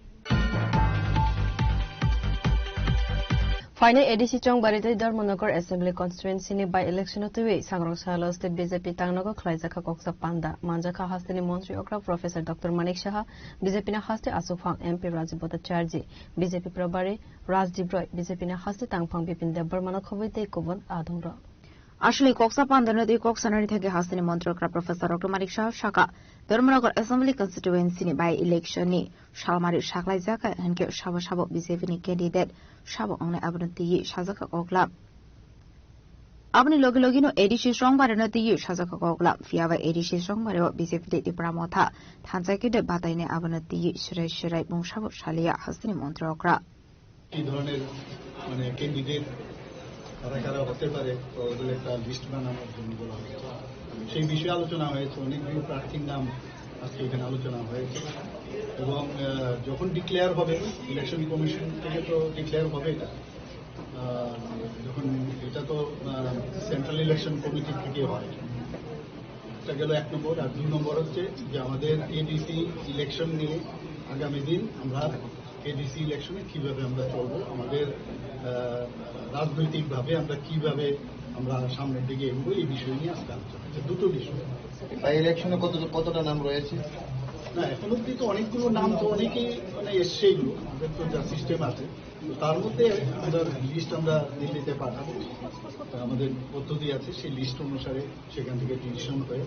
Phainai A D C Chongbari tei Dharmanagar Assembly Constituency ni by-election o twiwi Sangrong salo state B J P tangnago khlaijakha koksa panda. Manjakha hasteni montri okra Professor Doctor Manik Saha, B J P ni haste achukphang M P Rajiv Bhattacharjee, B J P probari Rajdeep Roy, B J P ni haste tangphang Bipin Debbarma no khobwi tei kubun adongrok. Aswlwi koksa pandano tei kok sanani thangwi hasteni montri okra Professor Doctor Manik Saha saka, Dharmanagar Assembly Constituency ni by-election ni salmari saklaijak, hinkhe sabo sabo B J P ni candidate sabo wngnai abono twiwi sajakha koklam. Aboni logi logi no A D C Chongbari no twiwi sajakha koklam. Phiya ba A D C Chongbari o B J P tei Tipra Motha thansa khe de bataini abono twiwi swrai swrai mung sabo saliya hasteni montri okra. কি ধরনের, মানে, ক্যান্ডিডেট কারা কারা হতে পারে, তো ওদের একটা লিস্ট বানানোর জন্য বলা হয়েছে। সেই বিষয়ে আলোচনা হয়েছে, অনেকগুলো প্রার্থীর নাম আজকে এখানে আলোচনা হয়েছে। এবং, আহ, যখন ডিক্লেয়ার হবে, ইলেকশন কমিশন থেকে তো ডিক্লেয়ার হবে এটা। আহ, যখন এটা তো, আহ, সেন্ট্রাল ইলেকশন কমিটি থেকে হয়। এটা গেল এক নম্বর। আর দুই নম্বর হচ্ছে যে আমাদের এডিসি ইলেকশন নিয়ে আগামী দিন আমরা এডিসি ইলেকশনে কিভাবে আমরা চলবো, আমাদের, আহ, রাজনৈতিকভাবে আমরা কিভাবে আমরা সামনের দিকে এগোবো, এই বিষয় নিয়ে আজকে আলোচনা হচ্ছে। দুটো বিষয়। বাই ইলেকশনে কত, কতটা নাম রয়েছে? না, এখন অব্দি তো অনেকগুলো নাম তো অনেকেই মানে এসছে এগুলো, আমাদের তো যা সিস্টেম আছে। তো তার মধ্যে আমরা লিস্ট আমরা দিল্লিতে পাঠাবো। আমাদের পদ্ধতি আছে, সেই লিস্ট অনুসারে সেখান থেকে ডিসিশন হয়ে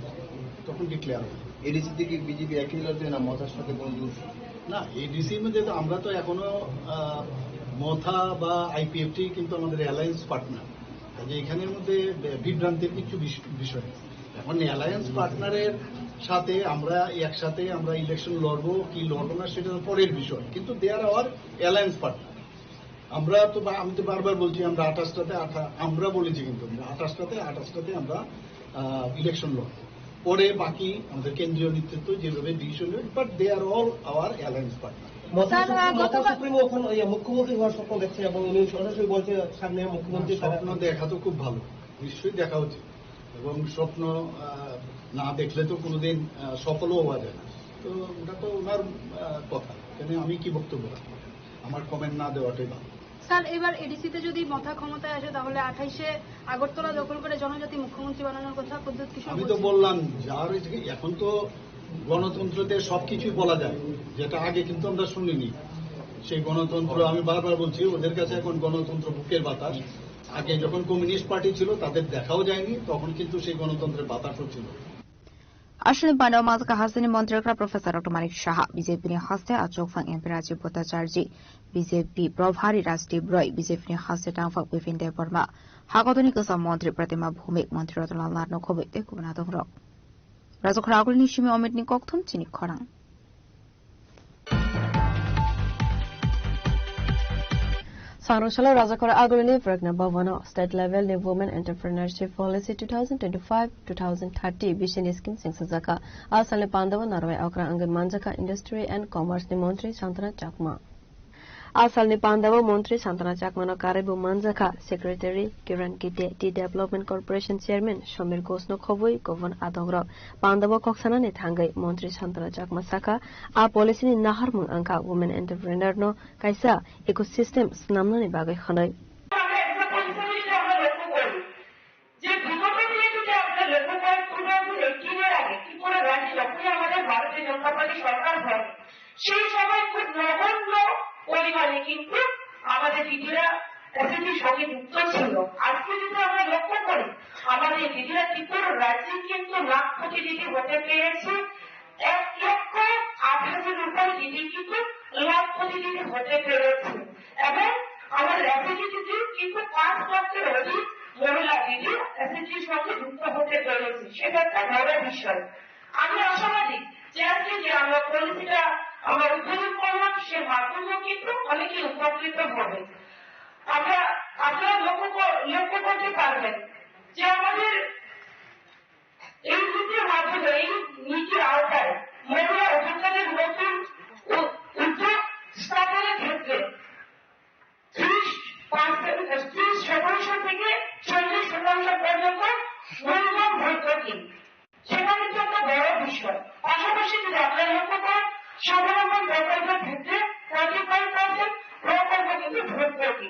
তখন ডিক্লেয়ার হবে। এডিসি থেকে বিজেপি একই দল না মতার সাথে কোনো দূর? না, এডিসির মধ্যে তো আমরা তো এখনো, আহ, মথা বা আইপিএফটি কিন্তু আমাদের অ্যালায়েন্স পার্টনার। কাজে এখানের মধ্যে বিভ্রান্তির কিছু বিষ-, বিষয় নেই। এখন অ্যালায়েন্স পার্টনারের সাথে আমরা একসাথে আমরা ইলেকশন লড়বো কি লড়বো না, সেটা তো পরের বিষয়, কিন্তু they are our alliance partner। আমরা তো বা-, আমি তো বারবার বলছি, আমরা আঠাশটাতে আঠা-, আমরা বলেছি, কিন্তু আমরা আঠাশটাতে আঠাশটাতে আমরা, আহ, ইলেকশন লড়বো। পরে বাকি আমাদের কেন্দ্রীয় নেতৃত্ব যেভাবে ডিসিশন নেবে, but they are all our alliance partner। Motha sir, supremo, আহ, মথা গতকাল সুপ্রিমো এখন, ইয়ে, মুখ্যমন্ত্রী হওয়ার স্বপ্ন দেখছে এবং উনি সরাসরি বলছে সামনে মুখ্যমন্ত্রী তারা স্বপ্ন দেখা তো খুব ভালো, নিশ্চয়ই দেখা উচিত। এবং স্বপ্ন, আহ, না দেখলে তো কোনোদিন, আহ, সফলও হওয়া যায় না। তো ওটা তো ওনার, আহ, কথা, এখানে আমি কি বক্তব্য রাখবো? আমার কমেন্ট না দেওয়াটাই ভালো। স্যার, এবার এডিসিতে যদি মথা ক্ষমতায় আসে, তাহলে আঠাইশে আগরতলা দখল করে জনজাতি মুখ্যমন্ত্রী বানানোর কথা প্রদ্যুৎ কিশোর আমি তো বলছেন। বললাম, যা হয়েছে কি, এখন তো গণতন্ত্রতে সবকিছুই বলা যায়, যেটা আগে কিন্তু আমরা শুনিনি। সেই গণতন্ত্র, আমি বারবার বলছি, ওদের কাছে এখন গণতন্ত্র বুকের বাতাস। আগে যখন কমিউনিস্ট পার্টি ছিল, তাদের দেখাও যায়নি, তখন কিন্তু সেই গণতন্ত্রের বাতাসও ছিল। Aswlni panda o manjakha hasteni montri okra Professor Doctor Manik Saha, B J P ni haste achukphang M P Rajiv Bhattacharjee, B J P probari Rajdeep Roy, B J P ni haste tangphang Bipin Debbarma, hakotoni kwcham montri Pratima Bhowmik, montri Ratan Lal Nath no khobwi tei kubun adongrok. Rajakhor Agulini simi Omitni kokthum chini khorang. Sangrong salo Rajakhor Agulini Pragna Bhavan o state level ni Women Entrepreneurship Policy two thousand twenty-five two thousand thirty bisini scheme sengsajakha. A salni pandao narwai okra wngwi manjakha Industry and Commerce ni montri Santana Chakma. A salni pandao montri Santana Chakmano karwi bo manjakha Secretary Kiran Gite, Tea Development Corporation Chairman Somir Ghoshno khobwi kubun adongrok. Pandao kok sanani thangwi montri Santana Chakma sakha, a policy ni naharmung wngkha women entrepreneur no kaisa ecosystem snamnani bagwi hwnwi. যে বিগত দিনে যদি আমরা লক্ষ্য করি, পূর্বাঞ্চলে টিনের আগে ত্রিপুরা রাজ্যে যখনই আমাদের ভারতীয় জনতা পার্টি সরকার হয়, সেই সময় খুব নগণ্য পরিমাণে কিন্তু আমাদের দিদিরা এসএসজির সঙ্গে যুক্ত ছিল। আজকে যদি আমরা লক্ষ্য করি, আমাদের দিদিরা ত্রিপুরা রাজ্যে কিন্তু লাখপতি দিদি হতে পেরেছে, এক লক্ষ আট হাজার রুপে দিদি কিন্তু লাখপতি দিদি হতে পেরেছে। এবং আমাদের এসএসজি দিদি কিন্তু পাঁচ লক্ষের অধিক মহিলা দিদি এসএসজির সঙ্গে যুক্ত হতে পেরেছে, সেটা একটা বড় বিষয়। আমি আশাবাদী যে আজকে যে আমরা পলিসিটা আমরা উদ্বোধন করলাম, সে মাধ্যমেও কিন্তু অনেকে উপকৃত হবে। আমরা, আপনারা লক্ষ্য কর-, লক্ষ্য করতে পারবেন যে আমাদের এই নীতির মাধ্যমে, এই নীতির আওতায় মহিলা অধিকারের নতুন উ-, উদ্যোগ স্থাপনের ক্ষেত্রে ত্রিশ পার্সেন্ট, ত্রিশ শতাংশ থেকে চল্লিশ শতাংশ পর্যন্ত মহিলা ভর্তুকি। সেটা কিন্তু একটা বড় বিষয়। পাশাপাশি যদি আপনারা লক্ষ্য করেন, স্বাবলম্বন প্রকল্পের ক্ষেত্রে থার্টি ফাইভ পার্সেন্ট প্রকল্প কিন্তু ভর্তুকি।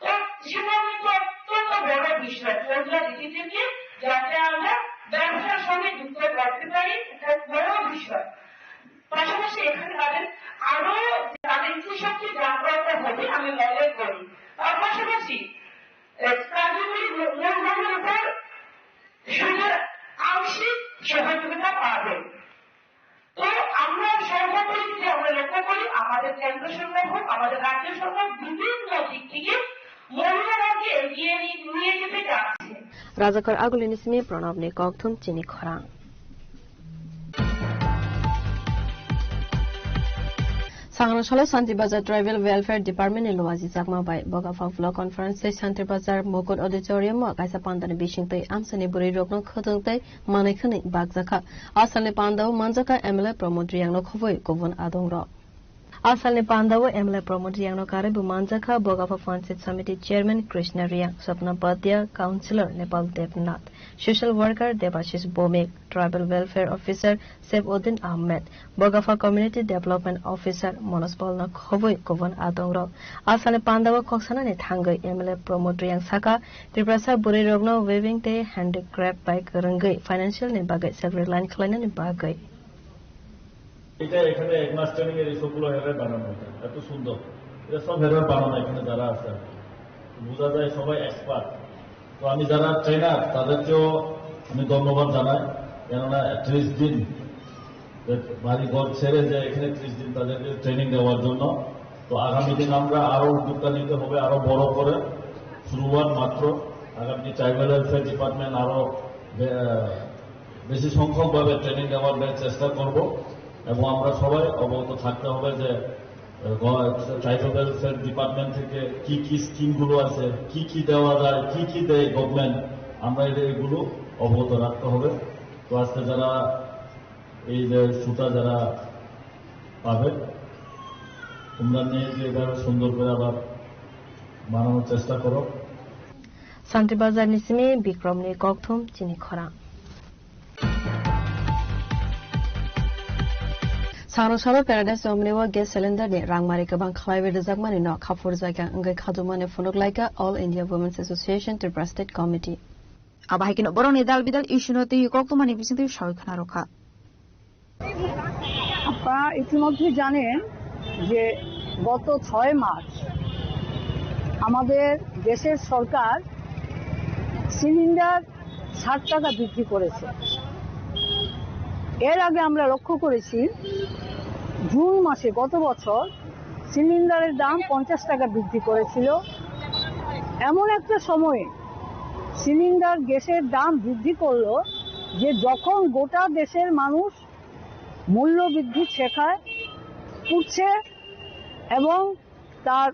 তো সেটা কিন্তু অত্যন্ত বড় বিষয়, মহিলা দিদিদেরকে যাতে আমরা ব্যবসার সঙ্গে যুক্ত করতে পারি, এটা বড় বিষয়। পাশাপাশি এখানে তাদের আরো, তাদের ইচ্ছাশক্তি জাগ্রত হবে আমি মনে করি। তার পাশাপাশি, এ, কার্যকরী মূলধনের উপর সুদের আংশিক সহযোগিতা পাবে। তো আমরা সর্বোপরি যদি আমরা লক্ষ্য করি, আমাদের কেন্দ্র সরকার হোক, আমাদের রাজ্য সরকার বিভিন্ন দিক থেকে মহিলাদেরকে এগিয়ে নিয়ে, নিয়ে যেতে চাচ্ছে। Rajakar Agulini simi Pranabni kokthum chini khorang. Sangrang salo Santi Bazar Tribal Welfare Department ni luaji jakma bai Bogapha Vlog Conference tei Santi Bazar Mukut Auditorium o kaisa pandani bising tei amsani bwrwi rokno khwtwng tei manwi khwnwi bakjakha. Asalni pandao manjakha M L A Pramod Riyangno khobwi kubun adongrok. Asalni pandao M L A Pramod Riyangno karwi bo manjakha Bogapha Panchayat Samiti Chairman Krishna Riyang, Swapna Badia, Councillor Nepal Devnath, Social Worker Debashish Bhowmik, Tribal Welfare Officer Saifuddin Ahmed, Bogapha Community Development Officer Manoj Polno khobwi kubun adongrok. Asalni pandao khoksanani thangwi M L A Pramod Riyang saka, Tiprasa bwrwirokno weaving tei handicraft bai kwrwngwi financial ni bagwi self reliant khlainani bagwi. এটা এখানে এক মাস ট্রেনিং এর এই সবগুলো হেরার বানানো, এটা এত সুন্দর, এটা সব হেরার বানানো এখানে যারা আছে আর কি। বোঝা যায় সবাই এক্সপার্ট। তো আমি যারা ট্রেনার তাদেরকেও আমি ধন্যবাদ জানাই, কেননা ত্রিশ দিন যে বাড়ি ঘর ছেড়ে যে এখানে ত্রিশ দিন তাদেরকে ট্রেনিং দেওয়ার জন্য। তো আগামী দিন আমরা আরো উদ্যোক্তা নিতে হবে, আরো বড় করে, শুরুয়াত মাত্র। আগামী ট্রাইবাল ওয়েলফেয়ার ডিপার্টমেন্ট আরো বে-, বেশি সংখ্যকভাবে ট্রেনিং দেওয়ার বে-, চেষ্টা করব এবং আমরা সবাই অবগত থাকতে হবে যে, আহ, গ-, ট্রাইবাল ওয়েলফেয়ার ডিপার্টমেন্ট থেকে কি কি স্কিমগুলো আছে, কি কি দেওয়া যায়, কি কি দেয় গভর্নমেন্ট, আমরা এদের এগুলো অবগত রাখতে হবে। তো আজকে যারা এই যে সুতা যারা পাবে, তোমরা নিয়ে যে এভাবে সুন্দর করে আবার বানানোর চেষ্টা করো। Santi Bazar ni simi Bikrom ni kokthum chini khorang. Sangrang salo Paradise Omni o gas cylinder ni rangmari kwbang khlaiwi rwjakmani no khapur jaga wngwi khajokmani phunuk laikha All India Women's Association Tripura State Committee. Abo hai kheno borokni dal bidal issue no twi koktwmani bisingtwi sawi khna rwkha. আপনারা ইতিমধ্যে জানেন যে গত ছয় মার্চ আমাদের দেশের সরকার সিলিন্ডার ষাট টাকা বৃদ্ধি করেছে। এর আগে আমরা লক্ষ্য করেছি, জুন মাসে গত বছর সিলিন্ডারের দাম পঞ্চাশ টাকা বৃদ্ধি করেছিল। এমন একটা সময়ে সিলিন্ডার গ্যাসের দাম বৃদ্ধি করলো যে যখন গোটা দেশের মানুষ মূল্য বৃদ্ধি ঠেকায় উঠছে এবং তার,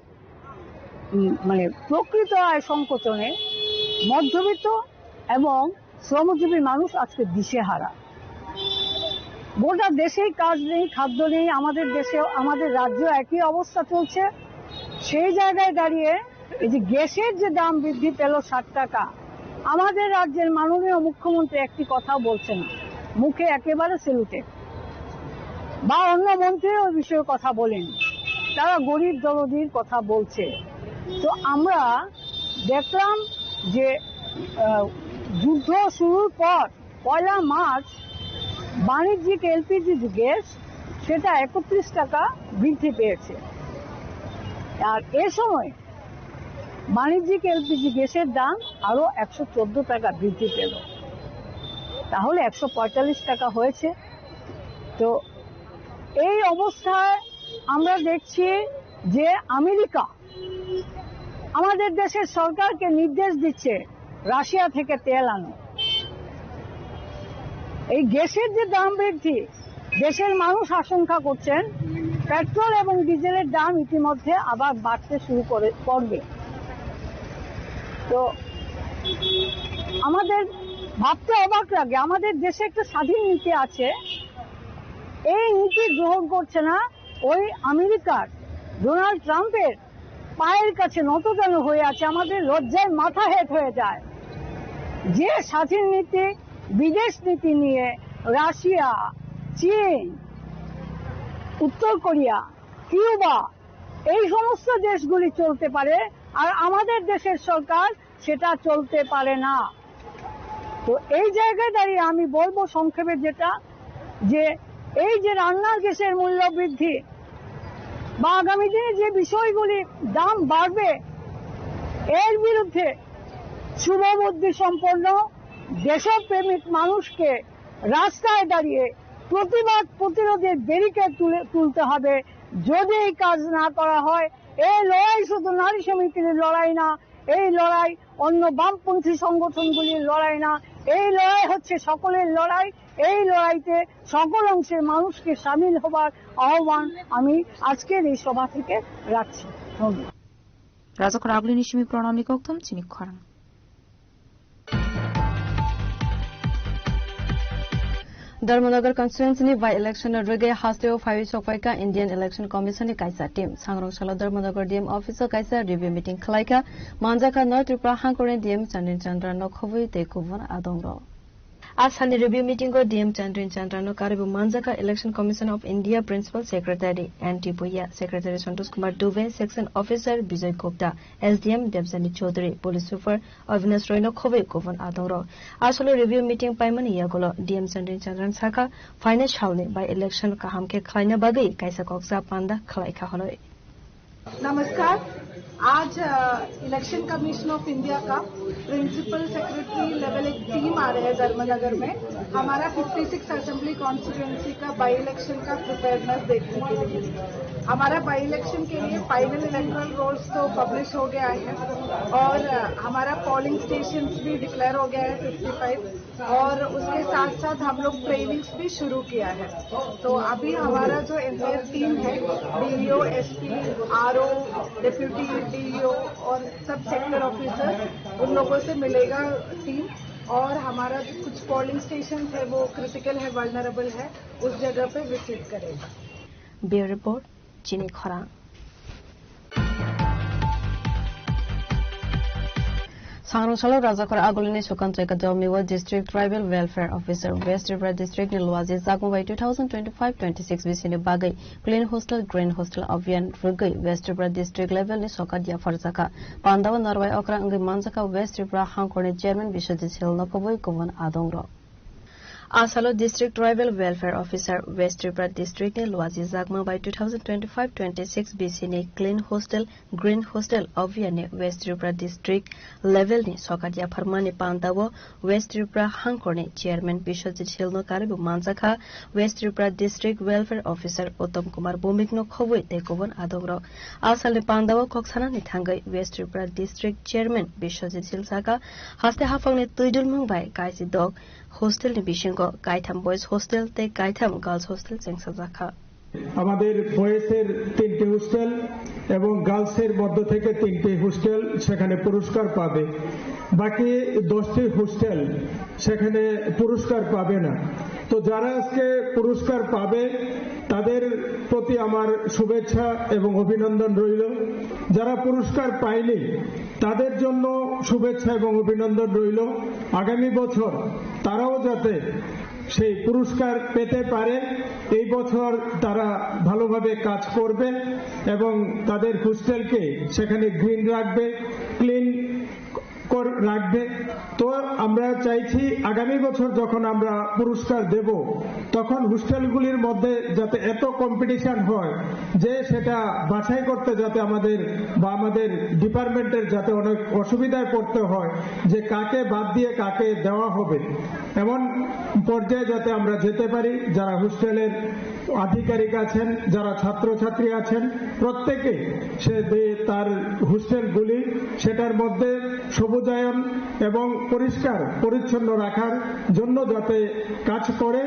উম, মানে, প্রকৃত আয় সংকোচনে মধ্যবিত্ত এবং শ্রমজীবী মানুষ আজকে দিশেহারা। গোটা দেশেই কাজ নেই, খাদ্য নেই। আমাদের দেশেও, আমাদের রাজ্যেও একই অবস্থা চলছে। সেই জায়গায় দাঁড়িয়ে এই যে গ্যাসের যে দাম বৃদ্ধি পেল ষাট টাকা, আমাদের রাজ্যের মাননীয় মুখ্যমন্ত্রী একটি কথাও বলছেন না, মুখে একেবারে সেলুটেড। বা অন্য মন্ত্রীও ওই বিষয়ে কথা বলেন, তারা গরিব দরদির কথা বলছে। তো আমরা দেখলাম যে, আহ, যুদ্ধ শুরুর পর পয়লা মার্চ বাণিজ্যিক এলপিজি যে গ্যাস, সেটা একত্রিশ টাকা বৃদ্ধি পেয়েছে। আর এ সময় বাণিজ্যিক এলপিজি গ্যাসের দাম আরো একশো চোদ্দ টাকা বৃদ্ধি পেল, তাহলে একশো পঁয়তাল্লিশ টাকা হয়েছে। তো এই অবস্থায় আমরা দেখছি যে আমেরিকা আমাদের দেশের সরকারকে নির্দেশ দিচ্ছে রাশিয়া থেকে তেল আনো। এই গ্যাসের যে দাম বৃদ্ধি, দেশের মানুষ আশঙ্কা করছেন পেট্রোল এবং ডিজেলের দাম ইতিমধ্যে আবার বাড়তে শুরু করে, করবে। তো আমাদের ভাবতে অবাক লাগে, আমাদের দেশে একটা স্বাধীন নীতি আছে, এই নীতি গ্রহণ করছে না ওই আমেরিকার ডোনাল্ড ট্রাম্পের পায়ের কাছে নতজানু হয়ে আছে। আমাদের লজ্জায় মাথা হেট হয়ে যায়। যে স্বাধীন নীতি, বিদেশ নীতি নিয়ে রাশিয়া, চীন, উত্তর কোরিয়া, কিউবা, এই সমস্ত দেশগুলি চলতে পারে, আর আমাদের দেশের সরকার সেটা চলতে পারে না। তো এই জায়গায় দাঁড়িয়ে আমি বলবো সংক্ষেপে যেটা, যে এই যে রান্নার গ্যাসের মূল্য বৃদ্ধি বা আগামী দিনে যে বিষয়গুলি দাম বাড়বে, এর বিরুদ্ধে শুভবুদ্ধি সম্পন্ন দেশপ্রেমিক মানুষকে রাস্তায় দাঁড়িয়ে প্রতিবাদ প্রতিরোধের ব্যারিকেড তুলে তুলতে হবে। যদি এই কাজ না করা হয়, এই লড়াই শুধু নারী সমিতির লড়াই না, এই লড়াই অন্য বামপন্থী সংগঠনগুলির লড়াই না, এই লড়াই হচ্ছে সকলের লড়াই। এই লড়াইতে সকল অংশের মানুষকে সামিল হবার আহ্বান আমি আজকের এই সভা থেকে রাখছি। ধন্যবাদ। Rajakhor agulini simi pranamni kokthom chini khorang. Dharmanagar constituency ni by election no rwgwi hasteo phaiwi sokphaikha Indian Election Commission ni kaisa team. Sangrong salo Dharmanagar D M office o kaisa review meeting khwlaikha. Manjakha North Tripura hangkorni D M Chandrin Chandra no khobwi tei kubun adongrok. A salni review meeting o D M Chandrin Chandra no karwi bo manjakha Election Commission of India Principal Secretary N T Bhuya, Secretary Santosh Kumar Dubey, Section Officer Bijoy Gupta, S D M Debjani Chaudhary, Police Super Avinash Roy no khobwi kubun adongrok. A salo review meeting paimani yagulo D M Chandrin Chandra sakha, phainai salni by election kaham khe khlaina bagwi kaisa koksa panda khlaikha hwnwi. नमस्कार। आज election commission of India का principal secretary level एक टीम आ रहा है धर्मनगर में। हमारा fifty six assembly constituency का by election का प्रिपेयरनेस देखने के लिए। हमारा बाई इलेक्शन के लिए फाइनल इलेक्टोरल रोल्स तो पब्लिश हो गया है और हमारा पोलिंग स्टेशंस भी डिक्लेयर हो गया है फिफ्टी फ़ाइव। और उसके साथ साथ हम लोग ट्रेनिंग्स भी शुरू किया है। तो अभी हमारा जो एंटायर टीम है, DEO, SP, RO, deputy DEO और सब सेक्टर ऑफिसर, उन लोगों से मिलेगा टीम। और हमारा जो कुछ पोलिंग स्टेशन है, वो क्रिटिकल है, वल्नरेबल है, उस जगह पे विजिट करेगा। Bureau Report, Chini Khorang. Sangrong salo Rajakhor agulini Sukan Chaika Dolmiwa District Tribal Welfare Officer West Tripura District ni Luaji Jagma bai two thousand twenty-five twenty-six bisini bagwi Clean Hostel, Green Hostel Abhiyan rwgwi West Tripura District level ni sokat yapharjakha. Pandao narwai okra wngwi manjakha West Tripura hangkorni Chairman Biswajit Sil no khobwi kubun adongrok. A salo District Tribal Welfare Officer West Tripura District ni Luaji Jagma bai two thousand twenty-five twenty-six B C ni Clean Hostel, Green Hostel Abhiyan ni West Tripura District level ni sokat yapharmani pandao West Tripura hangkorni Chairman Biswajit Sil no karwi bo manjakha West Tripura District Welfare Officer Uttam Kumar Bhowmik no khobwi tei kubun adongrok. A salni pandao kok sanani thangwi West Tripura District Chairman Biswajit Sil sakha, haste haphangni twidulmung bai kaisi dok hostel ni bisingo kaitham boys hostel tei kaitham girls hostel chengsajakha. আমাদের বয়েজের তিনটি হোস্টেল এবং গার্লসের মধ্য থেকে তিনটি হোস্টেল সেখানে পুরস্কার পাবে। বাকি দশটি হোস্টেল সেখানে পুরস্কার পাবে না। তো যারা আজকে পুরস্কার পাবে, তাদের প্রতি আমার শুভেচ্ছা এবং অভিনন্দন রইল। যারা পুরস্কার পায়নি, তাদের জন্য শুভেচ্ছা এবং অভিনন্দন রইল। আগামী বছর তারাও যাতে সেই পুরস্কার পেতে পারে, এই বছর তারা ভালোভাবে কাজ করবে এবং তাদের হোস্টেলকে সেখানে গ্রিন রাখবে, ক্লিন কর-, রাখবে। তো আমরা চাইছি আগামী বছর যখন আমরা পুরস্কার দেব, তখন হোস্টেলগুলির মধ্যে যাতে এত কম্পিটিশন হয় যে সেটা বাছাই করতে যাতে আমাদের বা আমাদের ডিপার্টমেন্টের যাতে অনেক অসুবিধায় পড়তে হয় যে কাকে বাদ দিয়ে কাকে দেওয়া হবে। এমন পর্যায়ে যাতে আমরা যেতে পারি, যারা হোস্টেলের আধিকারিক আছেন, যারা ছাত্রছাত্রী আছেন, প্রত্যেকে সে যে তার হোস্টেলগুলি, সেটার মধ্যে সবুজায়ন এবং পরিষ্কার পরিচ্ছন্ন রাখার জন্য যাতে কাজ করে,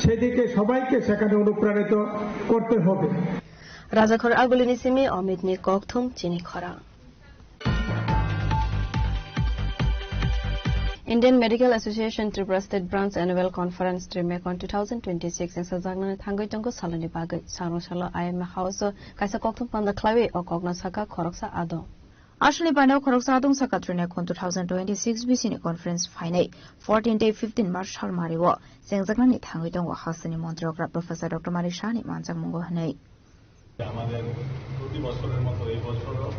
সেদিকে সবাইকে সেখানে অনুপ্রাণিত করতে হবে। Rajakhor agulini simi Amit ni kokthum chini khorang. Indian Medical Association Tripura State Branch Annual Conference Trimekon two thousand twenty-six ni sajaknani thangwi tongo saloni bagwi. Salo salo I M A House o kaisa kokthum panda khlaiwi o kokno saka khoroksa adong. Aswlni panao khoroksa adong saka Trimekon two thousand twenty-six bisini conference phainai fourteen tei fifteen March salmario chengjaknani thangwi tongo hasteni montrogra Professor Doctor Manik Sahani manjakmungo hwnwi. আমাদের প্রতি বছরের মতো এই বছরও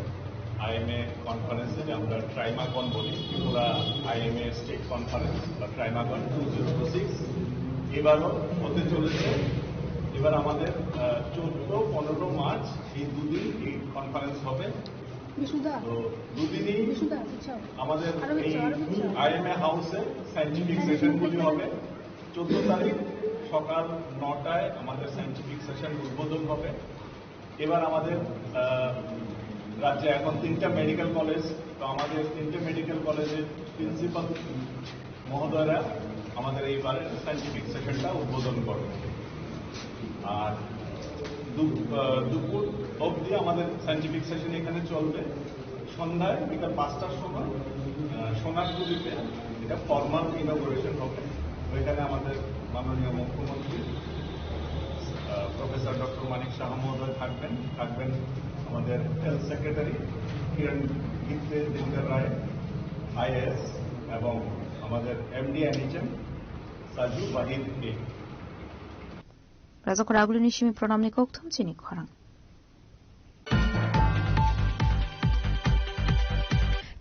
আইএমএ কনফারেন্সে, যে আমরা ট্রাইমাকন বলি, ত্রিপুরা আইএমএ স্টেট কনফারেন্স বা ট্রাইমাকন টু জিরো টু সিক্স এবারও হতে চলেছে। এবার আমাদের, আহ, চোদ্দ পনেরো মার্চ এই দুদিন এই কনফারেন্স হবে। বিশুদা। তো দুদিনই বিশুদা, আচ্ছা। আমাদের আরো এই বিচ্ছু, আরো বিচ্ছু। আইএমএ হাউসে সায়েন্টিফিক সেশনগুলি হবে। চোদ্দ তারিখ সকাল নটায় আমাদের সায়েন্টিফিক সেশন উদ্বোধন হবে। এবার আমাদের, আহ, রাজ্যে এখন তিনটা মেডিকেল কলেজ, তো আমাদের তিনটে মেডিকেল কলেজের প্রিন্সিপাল মহোদয়রা আমাদের এইবারের সায়েন্টিফিক সেশনটা উদ্বোধন করবে। আর দু-, আহ, দুপুর অবধি আমাদের সায়েন্টিফিক সেশন এখানে চলবে। সন্ধ্যায় বিকাল পাঁচটার সময়, আহ, সোনারপুরিতে এটা ফর্মাল ইনঅগুরেশন হবে। ওইখানে আমাদের মাননীয় মুখ্যমন্ত্রী, আহ, প্রফেসর ডক্টর মানিক সাহা মহোদয় থাকবেন, থাকবেন আমাদের হেলথ সেক্রেটারি কিরণ গিত্তে দিনকর রায়, আইএএস, এবং আমাদের এমডি এনএইচএম সাজু ওয়াহিদ কে। Rajak Khoragulini simi pranamni kokthum chini khorang.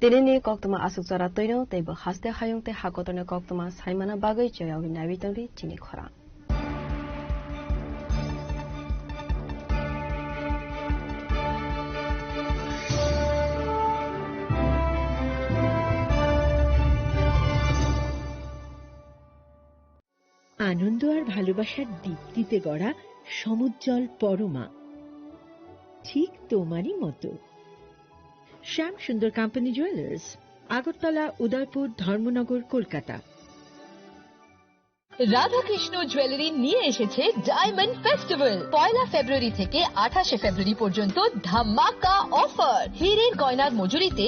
Tinini koktwma aswk jora twino tei bo haste hayung tei hakotorni koktwma saimana bagwi chayogwi naiwi tongdi chini khorang. আনন্দ আর ভালোবাসার দীপ্তিতে গড়া সমুজ্জ্বল পরমা, ঠিক তোমারই মতো। শ্যাম সুন্দর কোম্পানি জুয়েলার্স, আগরতলা, উদয়পুর, ধর্মনগর, কলকাতা। রাধাকৃষ্ণ জুয়েলারি নিয়ে এসেছে ডায়মন্ড ফেস্টিভ্যাল। পয়লা ফেব্রুয়ারি থেকে আঠাশে ফেব্রুয়ারি পর্যন্ত ধামাকা অফার। হীরের গয়নার মজুরিতে